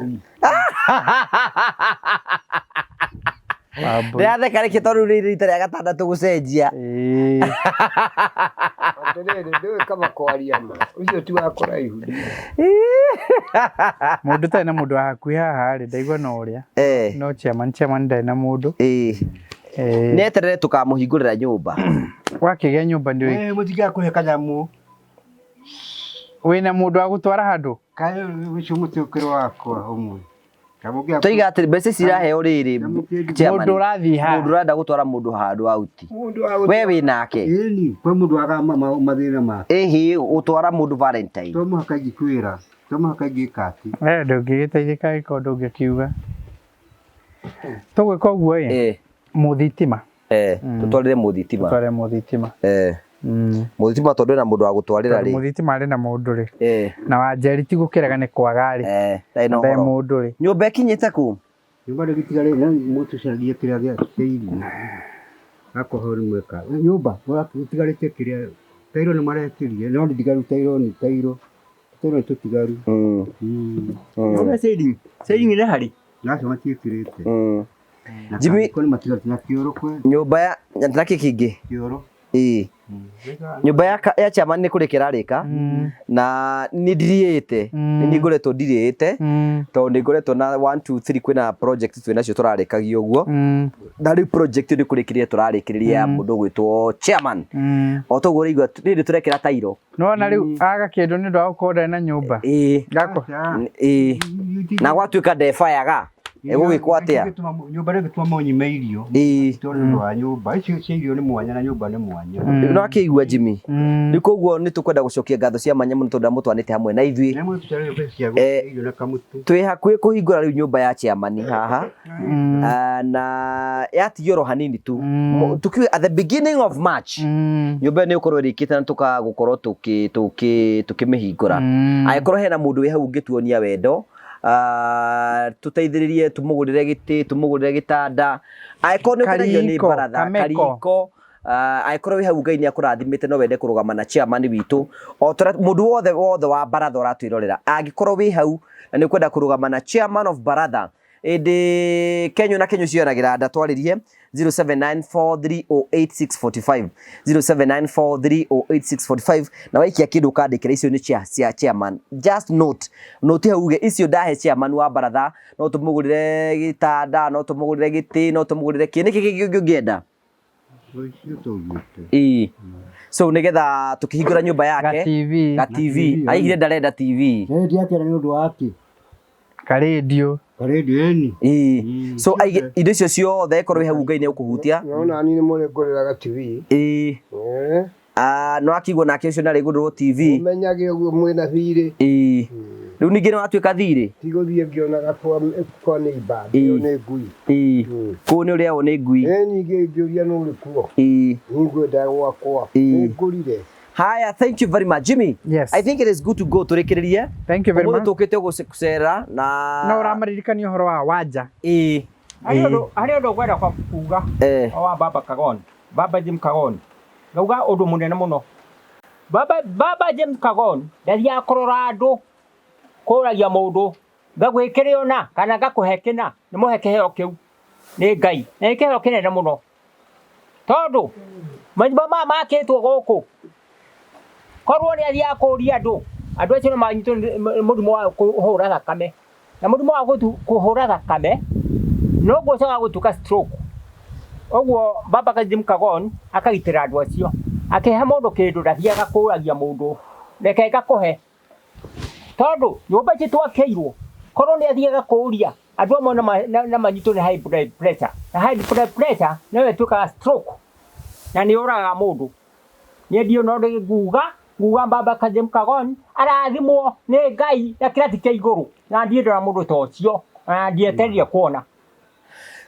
Wambũi. Ndĩratheka nĩkĩ tondũ rĩrĩ rita rĩa gatandatũ gũcenjia. Ĩĩ. Atĩrĩrĩ, ndũĩ kaba kwaria ma. Ũcio ti wa kũraihu. Mũndũ ũtarĩ na mũndũ wa hakuhĩ haha rĩ, ndaigua no ũrĩa. Eh. No chairman, chairman ndarĩ na mũndũ. Ĩĩ. Eh, Nĩeterere tũkamũhingũrĩra nyũmba. wakĩgĩa nyũmba ndũĩ. Eh, mũtigaga kanyamũ. Wĩna mũndũ wa gũtwara handũ? Kaĩ ũcio mũtĩ ũkĩrĩ wakwa ũmwe. Toiga atĩrĩ mbeca ici iraheo rĩrĩ chairman, Mũndũ ũrathiĩ ha? mũndũ ũrenda gũtwara mũndũ handũ auti. Mũndũ wa We wĩ nake. Ĩni, kwĩ mũndũ waga mathĩna make. Ĩhĩ gũtwara mũndũ Valentine. To mũhaka ingĩkwĩra, to mũhaka ingĩka atĩ. Eh, ndũngĩgĩteithĩka angĩkorwo ndũngĩkiuga. Tũgwĩka ũguo ĩ, Eh. mũthitima. Eh, tũtwarĩre mũthitima. Tũtware mũthitima. Eh. Mũthitima tondũ ena mũndũ wa gũtwarĩra Tondũ rĩ. mũthitima arĩ na mũndũ rĩ. Eh. Na Wanjeri ti gũkĩrega nĩ kwaga rĩ. Eh, ndarĩ na Ndarĩ ũhoro. mũndũ rĩ. Nyũmba ĩkinyĩte kũ? Nyũmba nĩ gĩtigarĩ na mũtũcarie kĩrĩa gĩa kĩa irio. Akorwo nĩ mweka. Nyũmba gũtigarĩte kĩrĩa tairo nĩ marekĩrie no nĩ ndigaru tairo nĩ tairo. Tairo nĩ tũtigaru. Nĩ ceiling. Ceiling nĩ harĩ. Nacio matiĩkĩrĩte. Na Jimmy- kariko nĩ matigarĩte na kĩoro kwe Nyũmba ya na kĩ kĩngĩ? kĩoro. Ĩĩ. Nyũmba ya chairman nĩ kũrĩka ĩrarĩka na nĩ ndirĩte nĩ niĩ ngoretwo ndirĩte tondũ nĩ ngoretwo na 1 2 3 kwĩna project twĩ nacio tũrarĩkagia ũguo na rĩu project nĩ kũrĩkĩrĩria tũrarĩkĩrĩria ya mũndũ ũgwĩtwo chairman o toguo ũraigua rĩrĩ tũrekĩra tairo. Nĩwona rĩu aga kĩndũ nĩ ũndũ wa gũkorwo ndarĩ na nyũmba. Ĩĩ. Gakwa. Ĩĩ. Na gwatuĩka ndebayaga ĩgũgĩkwo atĩa? Nyũmba nĩ gĩtũma mũnyime irio. Ĩĩ. Tondũ nĩ ũndũ wa nyũmba. Icio cia irio nĩ mwanya na nyũmba nĩ mwanya. No akĩigua Jimmy. Rĩu koguo nĩ tũkwenda gũcokia ngatho cia mwanya mũno tondũ amũtwanĩte hamwe na ithuĩ. Nĩ mũtũcarie mbeca cia gũkũra irio na kamũtu. Twĩ hakuhĩ kũhingũra rĩu nyũmba ya chairman haha. Na yatigio oro hanini tu. Tukiuge at the beginning of March. Nyũmba ĩyo nĩ ĩgũkorwo ĩrĩkĩte na tũkagũkorwo tũkĩmĩhingũra. Angĩkorwo hena mũndũ wĩ hau ũngĩtuonia wendo, tũteithĩrĩrie tũmũgũrĩre gĩtĩ, tũmũgũrĩre gĩtanda. Angĩkorwo nĩ ũkenagio nĩ Kariko, baratha, kameko. kariko, angĩkorwo wĩ hau Ngai nĩ akũrathimĩte no wende kũrũgama na chairman witũ, o ta ũrĩa mũndũ wothe wothe wa baratha ũratwĩrorera, angĩkorwo wĩ hau na nĩ ũkwenda kũrũgama na chairman of baratha, ĩndĩ Kenyũ na Kenyũ cioyanagĩra nda twarĩrie 0794308645 0794308645 na waikia kĩndũ ũkandĩkĩra icio nĩ cia chairman. Just note note hau uge icio ndahe chairman wa baratha, no tũmũgũrĩre gĩtanda, no tũmũgũrĩre gĩtĩ, no tũmũgũrĩre kĩ, nĩkĩ kĩngĩ ũngĩenda? Ũcio tũugĩte. Ĩĩ. So nĩgetha tũkĩhingũra nyũmba Ga yake TV, ga TV. Aigire ndarenda TV. Ĩ ndiakĩra nĩ ũndũ wa kĩ? ka radio. Karendio ĩni. Ĩĩ. So aige indo icio ciothe korwo wĩ hau Ngai nĩ ũkũhutia. No nani nĩ mũrĩngũrĩraga TV. Ĩĩ. Eh. Ah, no akigwo nake ũcio nĩ arĩgũrĩrwo TV. Ũmenyage ũguo mwĩna thirĩ. Ĩĩ. Rĩu ningĩ nĩ watuĩka thirĩ. Tigũthiĩ ngĩonaga kwa kwa neighbor. Ĩĩ. Ĩyo nĩ ngui. Ĩĩ. Kũu nĩ ũrĩagwo nĩ ngui. Ĩ ningĩ ngĩũria nũ ũrĩ kuo. Ĩĩ. Nĩngwenda gwakwa. Ĩĩ. Nĩngũrire. Haya, thank you very much Jimmy. Yes. I think it is good to go tũrĩkĩrĩrie. Thank you very Ũmũthĩ much. tũkĩte gũcera na No ũramaririkania ũhoro wa wanja. Ĩĩ. Harĩ ũndũ ngwenda kuga Eh. wa baba Kagoni, baba James Kagoni. Ngauga ũndũ mũnene mũno. Baba James Kagoni ndathiaga kũrora andũ kũragia mũndũ ngagwĩkĩre ũna kana ngakũhe kĩna nĩ mũhe kĩheo kĩu nĩ Ngai na nĩ kĩheo kĩnene mũno tondũ manyũmba maya makĩtwo gũkũ korwo nĩ athiaga kũria andũ andũ acio nĩ manyitwo nĩ mũrimũ wa kũhũra thakame na mũrimũ wa kũhũra thakame noguo ũcokaga gũtuĩka stroke ũguo baba Jim Kagon akagitĩra andũ acio akĩhe mũndũ kĩndũ ndathiaga kũragia mũndũ reke ngakũhe tondũ nyũmba ici twakĩirwo korwo nĩ athiaga kũria andũ amwe na manyitwo nĩ high blood pressure na high blood pressure nĩyo ĩtuĩkaga stroke na nĩ yũragaga mũndũ niĩ ndiũ no nguga nguga baba Jim Kagon arathimwo nĩ Ngai na kĩrathi kĩa igũrũ na ndiĩ ndona mũndũ ta ũcio na ndieterire kuona.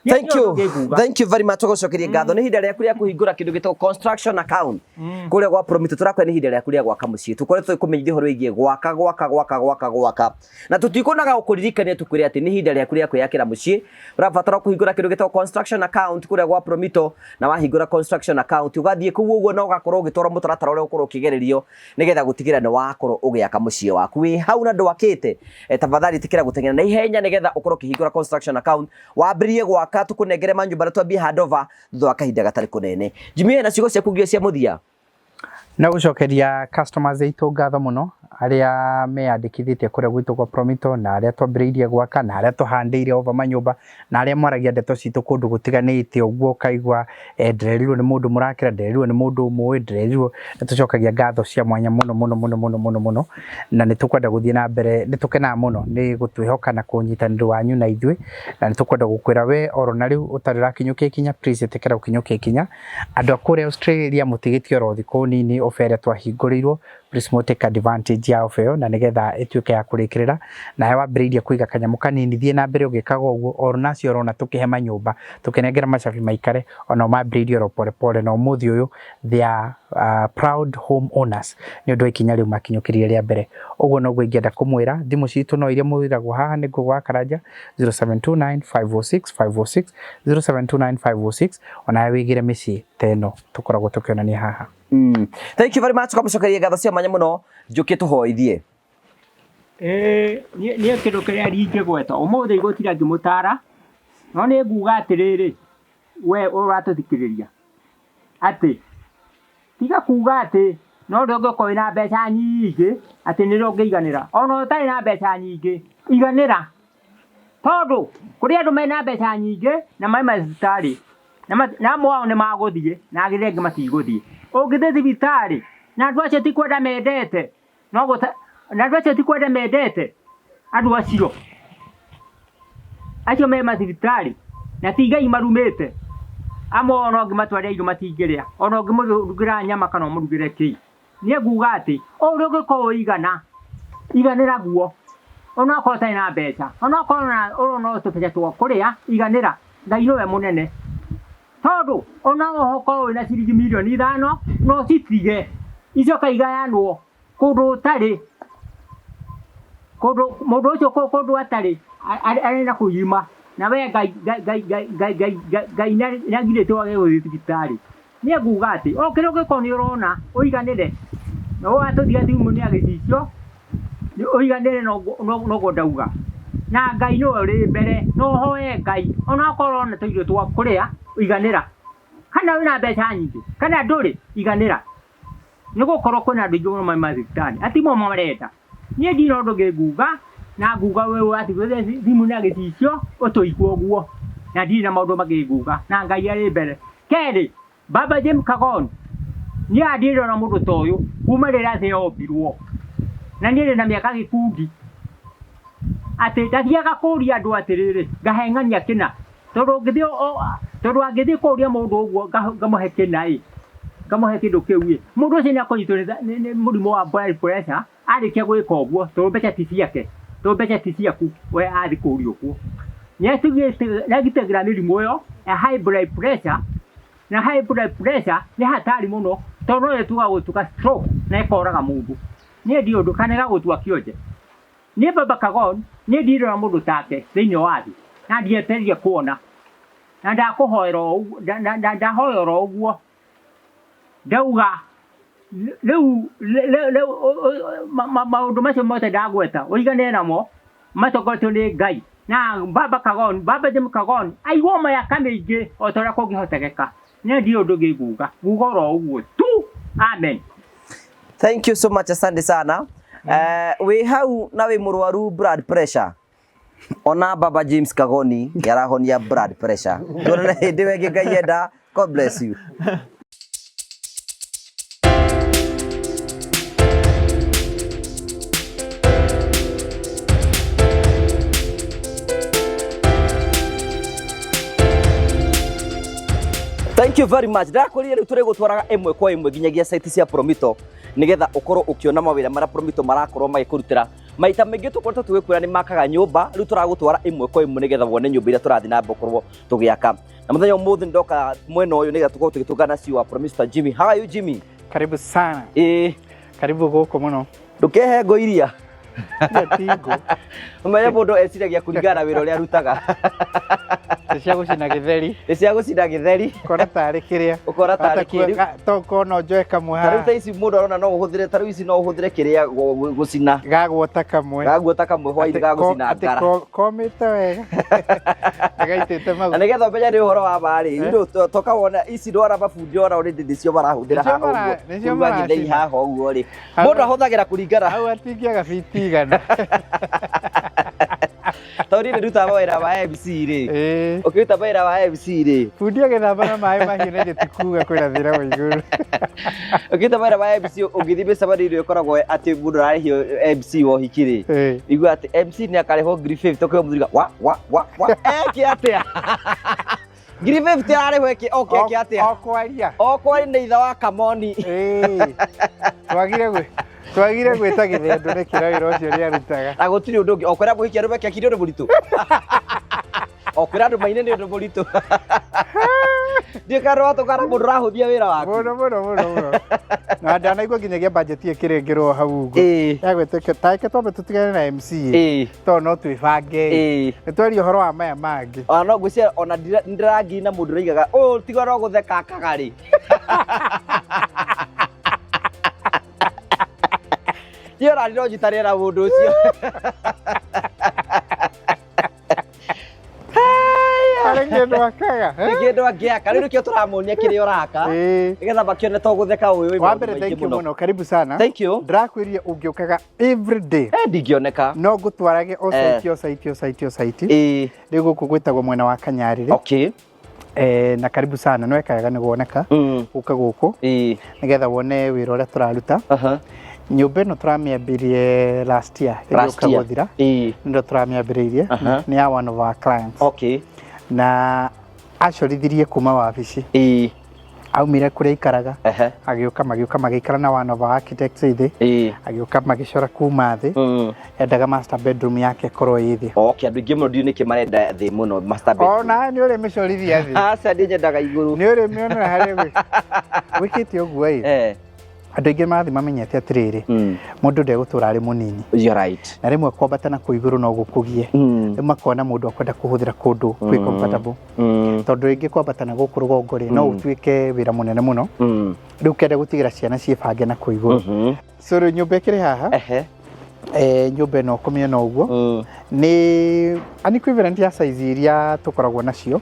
Thank you. Thank you very much tũgũcokeria ngatho. Nĩ ihinda rĩaku rĩa kũhingũra kĩndũ gĩtagwo construction account. Kũrĩa gwa Promito tũrakwĩra nĩ ihinda rĩaku rĩa gwaka mũciĩ. Tũkoretwo tũkĩmenyithia ũhoro wĩgiĩ gwaka gwaka gwaka gwaka gwaka. Na tũtikuonaga gũkũririkania tũkwĩre atĩ nĩ ihinda rĩaku rĩa kwĩyakĩra mũciĩ. Ũrabatara kũhingũra kĩndũ gĩtagwo construction account kũrĩa gwa Promito na wahingũra construction account ũgathiĩ kũu ũguo na ũgakorwo ũgĩtwarwo mũtaratara ũrĩa ũkorwo ũkĩgererio nĩgetha gũtigĩrĩra nĩ wakorwo ũgĩaka mũciĩ waku. Wĩ hau na ndwakĩte tafadhali ĩtĩkĩra gũteng'era na ihenya nĩgetha ũkorwo ũkĩhingũra construction account wambĩrĩrie gwaka tũkũnengere manyũmba na twambie handover thutha wa kahinda gatarĩ kũnene. Jimmy na ciugo ciaku ngio cia mũthia. Na gũcokeria customers aitũ ngatho mũno arĩa meyandĩkithĩtie kũrĩa gwitũ kwa Promito na arĩa twambĩrĩirie gwaka na arĩa tũhandĩire over manyũmba na arĩa mwaragia ndeto citũ kũndũ gũtiganĩte ũguo ũkaigua ndĩrerirwo nĩ mũndũ mũrakĩra, ndĩrerirwo nĩ mũndũ ũmũĩ, ndĩrerirwo. Nĩ tũcokagia ngatho cia mwanya mũno mũno mũno mũno mũno mũno na nĩ tũkwenda gũthiĩ na mbere, nĩ tũkenaga mũno nĩ gũtwĩhoka na kũnyitanĩra wanyu na ithuĩ na nĩ tũkwenda gũkwĩra we oro na rĩu ũtarĩ ũrakinyũkia ikinya, please ĩtĩkĩra gũkinyũkia ikinya. Andũ a kũrĩa Australia mũtigĩtie oro thikũ nini ofa ĩrĩa twahingũrĩirwo, please mo take advantage ya ofa ĩyo na nĩgetha ĩtuĩke ya kũrĩkĩrĩra. Nawe wambĩrĩirie kũiga kanyamũ kanini, thiĩ na mbere ũgĩkaga ũguo oro nacio ũrona tũkĩhe manyũmba tũkĩnengera macabi maikare ona mambĩrĩirie oro pole pole na ũmũthĩ ũyũ they are proud home owners nĩ ũndũ wa ikinya rĩu makinyũkĩrie rĩa mbere. Ũguo noguo ingĩenda kũmwĩra. Thimũ citũ no iria mwĩragwo haha nĩ Ngũgũ wa Karanja 0729 506 506 0729 506 onawe wĩigĩre mĩciĩ ta ĩno tũkoragwo tũkĩonania haha. Thank you very much tũkamũcokeria ngatho cia mwanya mũno njũke tũhoithie. Niĩ kĩndũ kĩrĩa ingĩgweta ũmũthĩ igũtira ngĩmũtara no nĩ nguga atĩrĩrĩ we ũratũthikĩrĩria atĩ tiga kuga atĩ no ũrĩa ũngĩkorwo wĩna mbeca nyingĩ atĩ nĩrĩo ũngĩiganĩra ona ũtarĩ na mbeca nyingĩ iganĩra tondũ kũrĩ andũ mena mbeca nyingĩ na marĩ mathibitarĩ na amwe ao nĩ magũthiĩ na arĩa angĩ matigũthiĩ. Ũngĩthiĩ thibitarĩ na andũ acio ti kwenda mendete no na andũ acio ti kwenda mendete andũ acio me mathibitarĩ na ti Ngai marumĩte amwe ona ũngĩmatwarĩra irio matingĩrĩa ona ũngĩmũrugĩra nyama kana ũmũrugĩre kĩĩ. Niĩ nguga atĩ o ũrĩa ũngĩkorwo ũigana iganĩra guo ona okorwo ũtarĩ na mbeca ona okorwo ũrona o tũbeca twa kũrĩa iganĩra Ngai nĩwe mũnene tondũ ona ũkorwo wĩna ciringi mirioni 5 no citige icoke igayanwo kũndũ ũtarĩ kũndũ mũndũ ũcio kũndũ atarĩ arĩ na kũima na we Ngai Ngai Ngai Ngai Ngai Ngai nĩagirĩte wage gũthiĩ thibitarĩ. Niĩ nguga atĩ o kĩrĩa ũngĩkorwo nĩ ũrona ũiganĩre na ũgatũtiga thimũ nĩ agĩcicio ũiganĩre noguo ndauga na Ngai nĩwe ũrĩ mbere no ũhoe Ngai ona okorwo ũrona tũirio twa kũrĩa iganĩra kana wĩna mbeca nyingĩ kana ndũrĩ iganĩra nĩ gũkorwo kwĩna andũ aingĩ mũno marĩ mathibitarĩ atimo marenda. Niĩ ndirĩ ũndũ ũngĩ nguga na nguga we ũratigwo thimũ na gĩcicio ũtũigue ũguo na ndirĩ na maũndũ mangĩ nguga na Ngai arĩ mbere. Kerĩ Baba James Kagon niĩ ndirona mũndũ ta ũyũ kuma rĩrĩa thĩ yombirwo na niĩ ndĩ na mĩaka gĩkundi atĩ ndathiaga kũria andũ atĩrĩrĩ ngaheng'ania kĩna tondũ ũngĩthiĩ tondũ angĩthiĩ kũria mũndũ ũguo ngamũhe kĩna ĩ ngamũhe kĩndũ kĩu ĩ mũndũ ũcio nĩ akũnyitwo nĩ mũrimũ wa blood pressure arĩkia gwĩka ũguo tondũ mbeca ti ciake tondũ mbeca ti ciaku we athiĩ kũria ũguo nĩ agitagĩra mĩrimũ ĩyo ya high blood pressure na high blood pressure nĩ hatari mũno tondũ no ĩtuaga gũtuĩka stroke na ĩkoraga mũndũ. Niĩ ndiũĩ ũndũ kana ĩgagũtua kĩonje. Niĩ Baba Kagon niĩ ndirona mũndũ take thĩinĩ wa thĩ na ndietereire kuona na ndakũhoera o ũguo ndahoya oro ũguo ndauga rĩu maũndũ macio mothe ndagweta ũigane namo matongoretio nĩ Ngai na Baba Kagon, Baba James Kagon aigwo mĩaka mĩingĩ o ta ũrĩa kũngĩhotekeka. Niĩ ndiũĩ ũndũ ũngĩ nguga, nguga oro ũguo tu. Amen. Thank you so much, asante sana. Wĩ hau na wĩ mũrwaru blood pressure. Ona Baba James Kagoni nĩarahonia blood pressure. Tuonane hĩndĩ ĩyo ĩngĩ Ngai enda. God bless you. Thank you very much. Ndakwĩrire rĩu tũrĩgũtwaraga ĩmwe kwa ĩmwe nginyagia site cia Promito nĩgetha ũkorwo ũkĩona mawĩra marĩa Promito marakorwo magĩkũrutĩra. Maita maingĩ tũkoretwo tũgĩkwĩra nĩ makaga nyũmba, rĩu tũragũtwara ĩmwe kwa ĩmwe nĩgetha wone nyũmba iria tũrathiĩ na mbere gũkorwo tũgĩaka. Na mũthenya ũmũthĩ ndoka mwena ũyũ nĩgetha tũkorwo tũgĩtũngana na CEO wa Promista Jimmy. How are you Jimmy? Karibu sana. Ĩĩ, Karibu gũkũ mũno. Ndũkehe ngũ iria. Iria ti ngũ. Ũmenye mũndũ eciragia kũringana na wĩra ũrĩa arutaga. Nĩ cia gũcina gĩtheri. Nĩ cia gũcina gĩtheri. Ũkona tarĩ kĩrĩa. Ũkona tarĩ kĩrĩa. To kona njoe kamwe Ta rĩu haha. ta ici mũndũ arona no ũhũthĩre, ta rĩu ici no ũhũthĩre kĩrĩa gũcina. Gagwota kamwe. Gagwota kamwe hwainĩ gagũcina Atĩ ngara. komĩte wega. Gaitĩte Na maguta. nĩgetha ũmenye nĩ ũhoro wa ma rĩ, rĩu toka wona ici ndwara mabundi ona already nĩcio marahũthĩra Nĩcio haha ũguo. nĩcio Kũruga gĩtheri maracina. haha ũguo rĩ. Hau- Mũndũ ahũthagĩra kũringana. Hau atingĩaga biti igana. Tondũ niĩ nĩndutaga mawĩra ma MC rĩ. Ĩĩ. Ũkĩruta mawĩra ma MC rĩ. Bundi agĩthamba na maĩ mahiũ na ithuĩ tikuga kwĩna thĩna wa igũrũ. Ũkĩruta mawĩra ma MC ũngĩthiĩ mĩcemanio ĩrĩa ĩkoragwo atĩ mũndũ ararĩhio MC wa ũhiki rĩ. Ĩĩ. Igua atĩ MC nĩ akarĩhwo ngiri 50 ũkĩona mũthuri wa wa wa wa eke atĩa? Ngiri 50 ararĩhwo eke oke eke atĩa? O kwaria. O kwari nĩ ithe wa Kamoni. Ĩĩ. Twagire gwĩ twagire gwĩta gĩthendũ nĩ kĩra wĩra ũcio nĩ arutaga. Na gũtirĩ ũndũ ũngĩ o kwĩra mũhiki arũme keki nĩ ũndũ mũritũ. O kwĩra andũ maine nĩ ũndũ mũritũ. Ndiũĩ kana nĩwatũkana mũndũ ũrahũthia wĩra waku. Mũno mũno mũno mũno. Na ndanaigua nginyagia budget ĩkĩrengерwo hau ũguo. Ĩĩ. Ya gwĩtĩkio ta reke twambe tũtigane na MC. Ĩĩ. Tondũ no twĩbange. Ĩĩ. Nĩ twaria ũhoro wa maya mangĩ. Ona no ngwĩciria ona ndĩrangiri na mũndũ ũraigaga ũyũ tiga no gũtheka akaga rĩ. Niĩ ona no njitanĩre na mũndũ ũcio. Harĩ kĩndũ akaga. Nĩ kĩndũ angĩaka rĩu nĩkĩo tũramuonia kĩrĩa ũraka Ĩĩ. nĩgetha makĩone to gũtheka ũyũ wĩ Wa maũndũ mbere maingĩ thank you mũno. mũno. Karibu sana. Thank you. Ndĩrakwĩrire ũngĩũkaga every day. Ndingĩoneka. No ngũtwarage o Eh. site o site o site o site. Ĩĩ. Rĩu gũkũ gwĩtagwo mwena wa Kanyarĩrĩ. Okay. Na karibu sana nĩ weka wega nĩ guoneka. Gũka gũkũ. Ĩĩ. Nĩgetha wone wĩra ũrĩa tũraruta. Aha. Nyũmba ĩno tũramĩambirie last year. Last ĩgĩũka year. gũthira. Ĩĩ. Nĩrĩo tũramĩambĩrĩirie. Aha. Nĩ ya one of our clients. Okay. Na acorithirie kuma wabici. Ĩĩ. Aumire kũrĩa aikaraga. Ehe. Agĩũka magĩũka magĩikara na one of our architects thĩ. Ĩĩ. Agĩũka magĩcora kuma thĩ. Endaga master bedroom yake ĩkorwo ĩ thĩ. Okay, andũ aingĩ mũno ndiũĩ nĩkĩ marenda thĩ mũno master bedroom. Ona nĩ ũrĩmĩcorithia thĩ. Aca niĩ nyendaga igũrũ. Nĩ ũrĩmĩonera harĩa gwĩkĩte ũguo ĩ. Andũ aingĩ marathiĩ mamenyete atĩrĩrĩ, mũndũ ndegũtũra arĩ mũnini. You're right. Na rĩmwe kwambata na kũu igũrũ no gũkũgie. Rĩu makona mũndũ akwenda kũhũthĩra kũndũ kwĩ comfortable. Tondũ rĩngĩ kwambata na gũkũ rũgongo rĩ, no ũtuĩke wĩra mũnene mũno. Rĩu ũkenda gũtigĩra ciana ciĩbange na kũu igũrũ. So rĩu nyũmba ĩkĩrĩ haha. Nyũmba ĩno ũkũmĩona ũguo. Nĩ an equivalent ya size iria tũkoragwo nacio.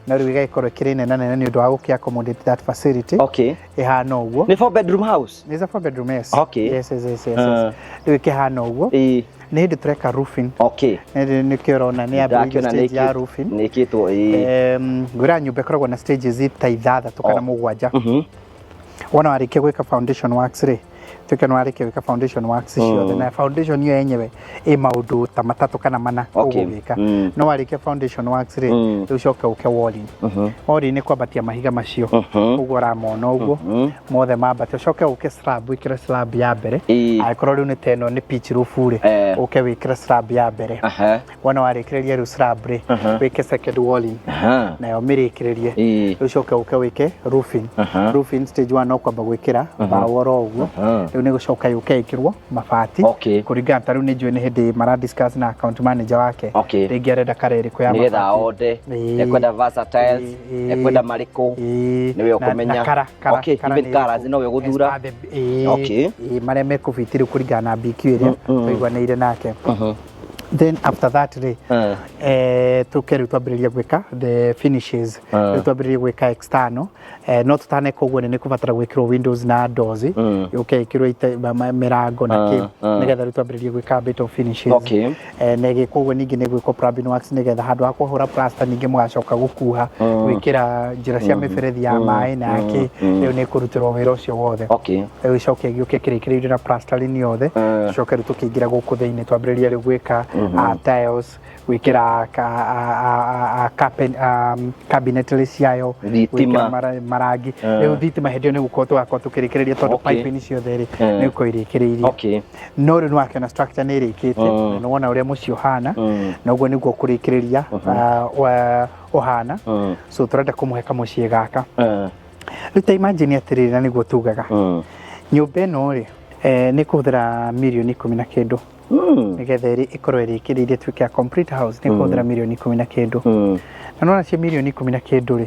Na rĩu ĩgagĩkorwo ĩkĩrĩ nene nene nĩ ũndũ wa gũkĩ accommodate that facility. Okay. Ĩhana ũguo. Nĩ 4 bedroom house? It's a 4 bedroom, yes. Okay. Yes, yes, yes, yes, yes. Rĩu ĩkĩhana ũguo. Nĩ hĩndĩ tũreka roofing. Okay. Nĩkĩo ũrona nĩ yambĩrĩirie Ndakĩona stage ya roofing. nĩ ĩkĩtwo ĩĩ. Ngwĩra nyũmba ĩkoragwo na stages ta ithathatũ kana Oh. mũgwanja. Wona warĩkia gwĩka foundation works rĩ, tuĩke nĩ warĩkia gwĩka foundation works ciothe, na foundation ĩyo yenyewe ĩ maũndũ ta matatũ kana mana ũgũgĩka. No warĩkia foundation works rĩ, rĩu ũcoke ũke walling. Walling nĩ kwambatia mahiga macio ũguo ũramona ũguo mothe mambate, ũcoke ũke slab, wĩkĩre slab ya mbere. Angĩkorwo rĩu nĩ ta ĩno nĩ pitch roof rĩ, ũke wĩkĩre slab ya mbere. Wona warĩkĩrĩria rĩu slab rĩ, wĩke second walling, nayo mĩrĩkĩrĩrie. Rĩu ũcoke ũke wĩke roofing. Roofing stage 1 no kwamba gwĩkĩra mbaũ oro ũguo. Rĩu nĩ gũcoka yũke ĩkĩrwo mabati kũringana ta rĩu nĩ njũĩ nĩ hĩndĩ mara discuss na account manager wake, rĩngĩ arenda kara ĩrĩkũ ya Nĩgetha mabati. ode ekwenda versatiles, ekwenda marĩkũ, nĩwe Na- ũkũmenya. na kara kara kara Even nĩ colours ĩrĩkũ. nowe ũgũthura. As per the- marĩa mekũbiti rĩu kũringana na BQ ĩrĩa tũiguanĩire nake. Then after that rĩ, tũke rĩu twambĩrĩrie gwĩka the finishes. Rĩu twambĩrĩrie gwĩka external. No tũtaneka ũguo nĩ kũbatara gwĩkĩrwo windows na doors, yũke ĩkĩrwo mĩrango na kĩ, nĩgetha rĩu twambĩrĩrie gwĩka a bit of finishes. Na ĩgĩkwo ũguo ningĩ nĩ gwĩkwo plumbing works, nĩgetha handũ ha kũhũra plaster ningĩ mũgacoka gũkuha gwĩkĩra njĩra cia mĩberethi ya maĩ na kĩ, rĩu nĩ kũrutĩrwo wĩra ũcio wothe. Rĩu icoke gĩũke kĩrĩkĩrĩirio na plastering yothe. Tucoke rĩu tũkĩingĩra gũkũ thĩinĩ twambĩrĩrie rĩu gwĩka tiles, gwĩkĩra cabinetry ciayo, Thitima. gwĩkĩra marangi. Rĩu thitima hĩndĩ ĩyo nĩ gũkorwo tũgakorwo tũkĩrĩkĩrĩria tondũ piping ciothe rĩ, nĩ gũkorwo irĩkĩrĩirie. No rĩu nĩwakĩona structure nĩ ĩrĩkĩte, na nĩwona ũrĩa mũciĩ ũhana, na ũguo nĩguo kũrĩkĩrĩria ũhana. So tũrenda kũmũhe kamũciĩ gaka. Rĩu ta imagine atĩrĩrĩ, na nĩguo tugaga nyũmba ĩno rĩ, nĩ kũhũthĩra mirioni 10 na kĩndũ nĩgetha ĩkorwo ĩrĩkĩrĩirie tuĩke ya complete house, nĩ kũhũthĩra mirioni 10 na kĩndũ. Na nona cio mirioni 10 na kĩndũ rĩ,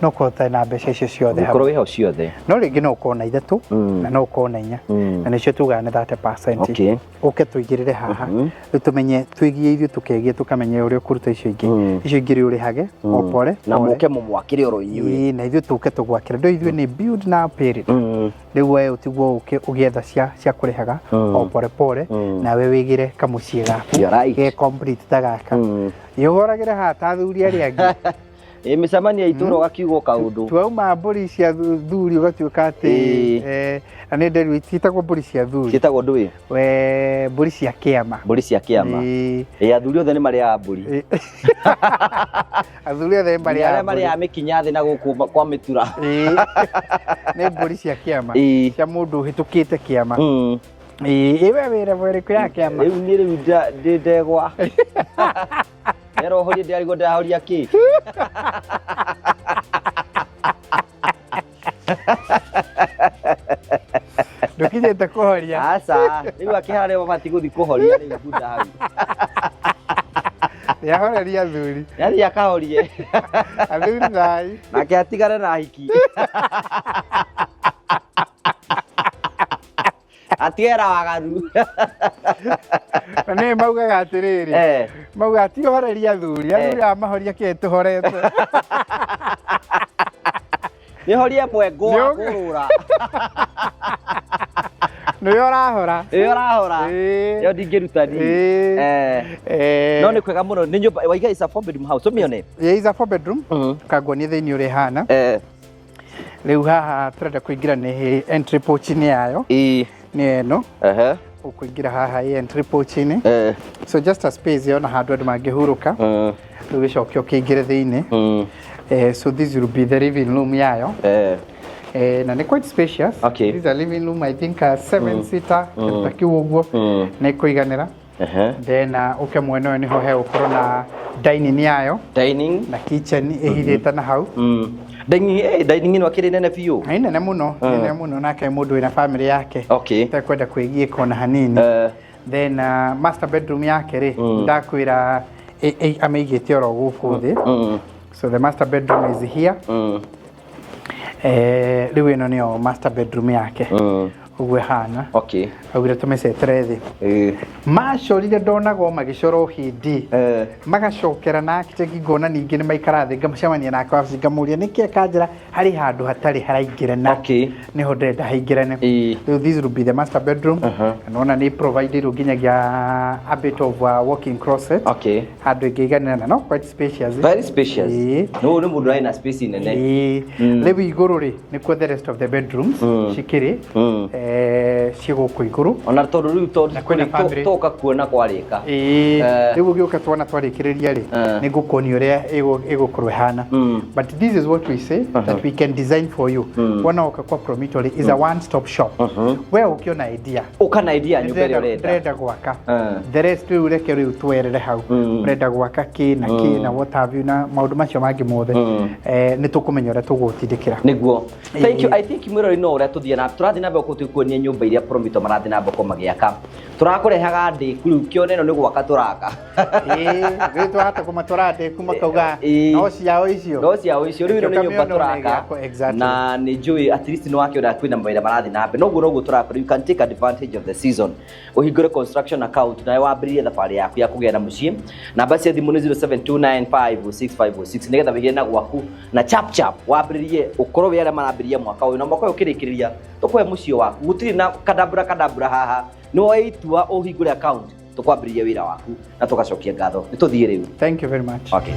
no kũhota na mbeca icio ciothe hamwe. Ũkorwo wĩho ciothe. No rĩngĩ no ũkorwo na ithatũ, na no ũkorwo na inya, na nĩcio tugaga nĩ 30%. Ũke tũigĩrĩre haha, rĩu tũmenye tũigie ithuĩ, tũkegie tũkamenye ũrĩa ũkũruta icio ingĩ. Icio ingĩ rĩ, ũrĩhage o pore Na pore. mũke mũmwakĩre oro inyuĩ. Ĩĩ, na ithuĩ tũke tũgwakĩre ndũ, ithuĩ nĩ build na pay rĩu we ũtigwo ũke ũgĩetha cia kũrĩhaga o pore pore, nawe wĩgĩre kamũciĩ gaku You're right. ge complete ta gaka, yũhoragĩre haha ta athuri arĩa angĩ. Ĩ mĩcemanio ya itũũra ũgakiugwo kaũndũ. Twauma mbũri cia thuri ũgatuĩka atĩ na nĩ nderu itiĩtagwo mbũri cia thuri. Ciĩtagwo ndũĩ? We mbũri cia kĩama. Mbũri cia kĩama. Ĩ athuri othe nĩ marĩaga mbũri. Ĩĩ. Athuri othe Nginya marĩaga arĩa marĩaga mĩkinya thĩ na gũkũ kwa mĩtura. Ĩĩ. Nĩ mbũri cia kĩama cia mũndũ ũhĩtũkĩte kĩama. Ĩĩ, ĩ we wĩra ĩrĩkũ ya kĩama? Rĩu niĩ rĩu ndĩ ndegwa. Rero horie ndĩrarigwo ndĩrahoria kĩ. Ndũkinyĩte kũhoria. Aca, rĩu akĩhara rĩo mabatiĩ gũthiĩ kũhoria rĩu bunda hau. Nĩahoreria athuri. Nĩathiĩ akahorie. Athuri thai. Nake atigane na hiki. Atigane na waganu. Na nĩ maugaga atĩrĩrĩ, maugaga ti ũhoreria athuri, athuri aya mahoria kĩĩ tũhorete. Nĩ horie mwengo wa kũrũra. Nĩwe ũrahora. Nĩwe ũrahora. Ĩyo ndingĩruta niĩ. No nĩ kwega mũno, nĩ nyũmba waiga is a 4 bedroom house, ũmĩone. Yeah, is a 4 bedroom. Kanguonie thĩinĩ ũrĩa ĩhana. Rĩu haha tũrenda kũingĩra nĩ entry porch-inĩ yayo. Nĩ ĩno. Ũkũingĩra haha ĩ entry porch-inĩ. So just a space yona handũ andũ mangĩhurũka. Rĩu gĩcoke ũkĩingĩre thĩinĩ. So this will be the living room yayo. Na nĩ quite spacious. This is a living room, I think a 7 seater, kĩndũ ta kĩu ũguo. Nĩ kũiganĩra. Then ũke mwena ũyũ nĩho hegũkorwo na dining yayo. Dining. Na kitchen ĩhithĩte na hau. Dining, dining ĩno akĩrĩ nene biũ. Nĩ nene mũno, nĩ nene mũno, nake mũndũ wĩna family yake. Ũtekwenda kwĩgiĩka ona hanini. Then master bedroom yake rĩ, ndakwĩra amĩigĩte oro gũkũ thĩ. So the master bedroom is here. Rĩu ĩno nĩyo master bedroom yake. Ũguo ĩhana. Augire tũmĩcetere thĩ. Macorire, ndonagwo magĩcora ũhindi. Magacokera na architect, ngona ningĩ nĩ maikara thĩ, ngamũcemania nake wabici, ngamũria nĩkĩ, akanjĩra harĩ handũ hatarĩ haraingĩrana. Nĩho ndĩrenda haingĩrane. Rĩu this will be the master bedroom. Na nona nĩ provided nginyagia a bit of walk-in closet, handũ ĩngĩiganĩra na no quite spacious. Very spacious. No nĩ mũndũ arĩ na space nene. Ĩĩ. Rĩu igũrũ rĩ, nĩkuo the rest of the bedrooms cikĩrĩ, ciĩ gũkũ igũrũ. Ona tondũ rĩu tondũ Na kwĩna family. toka kuona kwarĩka. Ĩĩ. Rĩu ũgĩũka tuona twarĩkĩrĩria rĩ, nĩ ngũkuonia ũrĩa ĩgũkorwo ĩhana. But this is what we say that we can design for you. Wona woka kwa Promito rĩ, is a one stop shop. We ũkĩona idea, Ũka na idea nyũmba ĩrĩa ũrenda. Ndĩrenda gwaka, the rest rĩu reke rĩu twerere hau. Ũrenda gwaka kĩ na kĩ na what have you na maũndũ macio mangĩ mothe, nĩ tũkũmenya ũrĩa tũgũtindĩkĩra. Nĩguo, thank you. I think mwĩrori no ũrĩa tũthiĩ na tũrathiĩ na mbere gũtuĩkuonia nyũmba iria Promito marathiĩ na mbere magĩaka. Tũrakũrehaga ndĩku, rĩu kĩone ĩno nĩ gwaka tũraka. Ĩĩ, rĩu twahota kũmatwara ndĩku makauga no ciao icio. No ciao icio. Rĩu ĩno nĩ nyũmba Ũkamĩona tũraka. ĩgĩakwo, exactly. Na nĩ njũĩ at least nĩ wakĩona kwĩna mawĩra marathiĩ na mbere, noguo noguo tũrakora. You can take advantage of the season, ũhingũre construction account nawe wambĩrĩrie thabarĩ yaku ya kũgĩa na mũciĩ. Namba cia thimũ nĩ 07295650 nĩgetha wĩgĩre na gwaku na chap chap, wambĩrĩrie ũkorwo wĩ arĩa marambĩrĩria mwaka ũyũ, na mwaka ũyũ ũkĩrĩkĩrĩria tũkũhe mũciĩ waku. Gũtirĩ na kadambura kadambura haha, nĩ woe itua ũhingũre account, tũkwambĩrĩria wĩra waku na tũgacokia ngatho. Nĩ tũthiĩ rĩu. Thank you very much. Okay.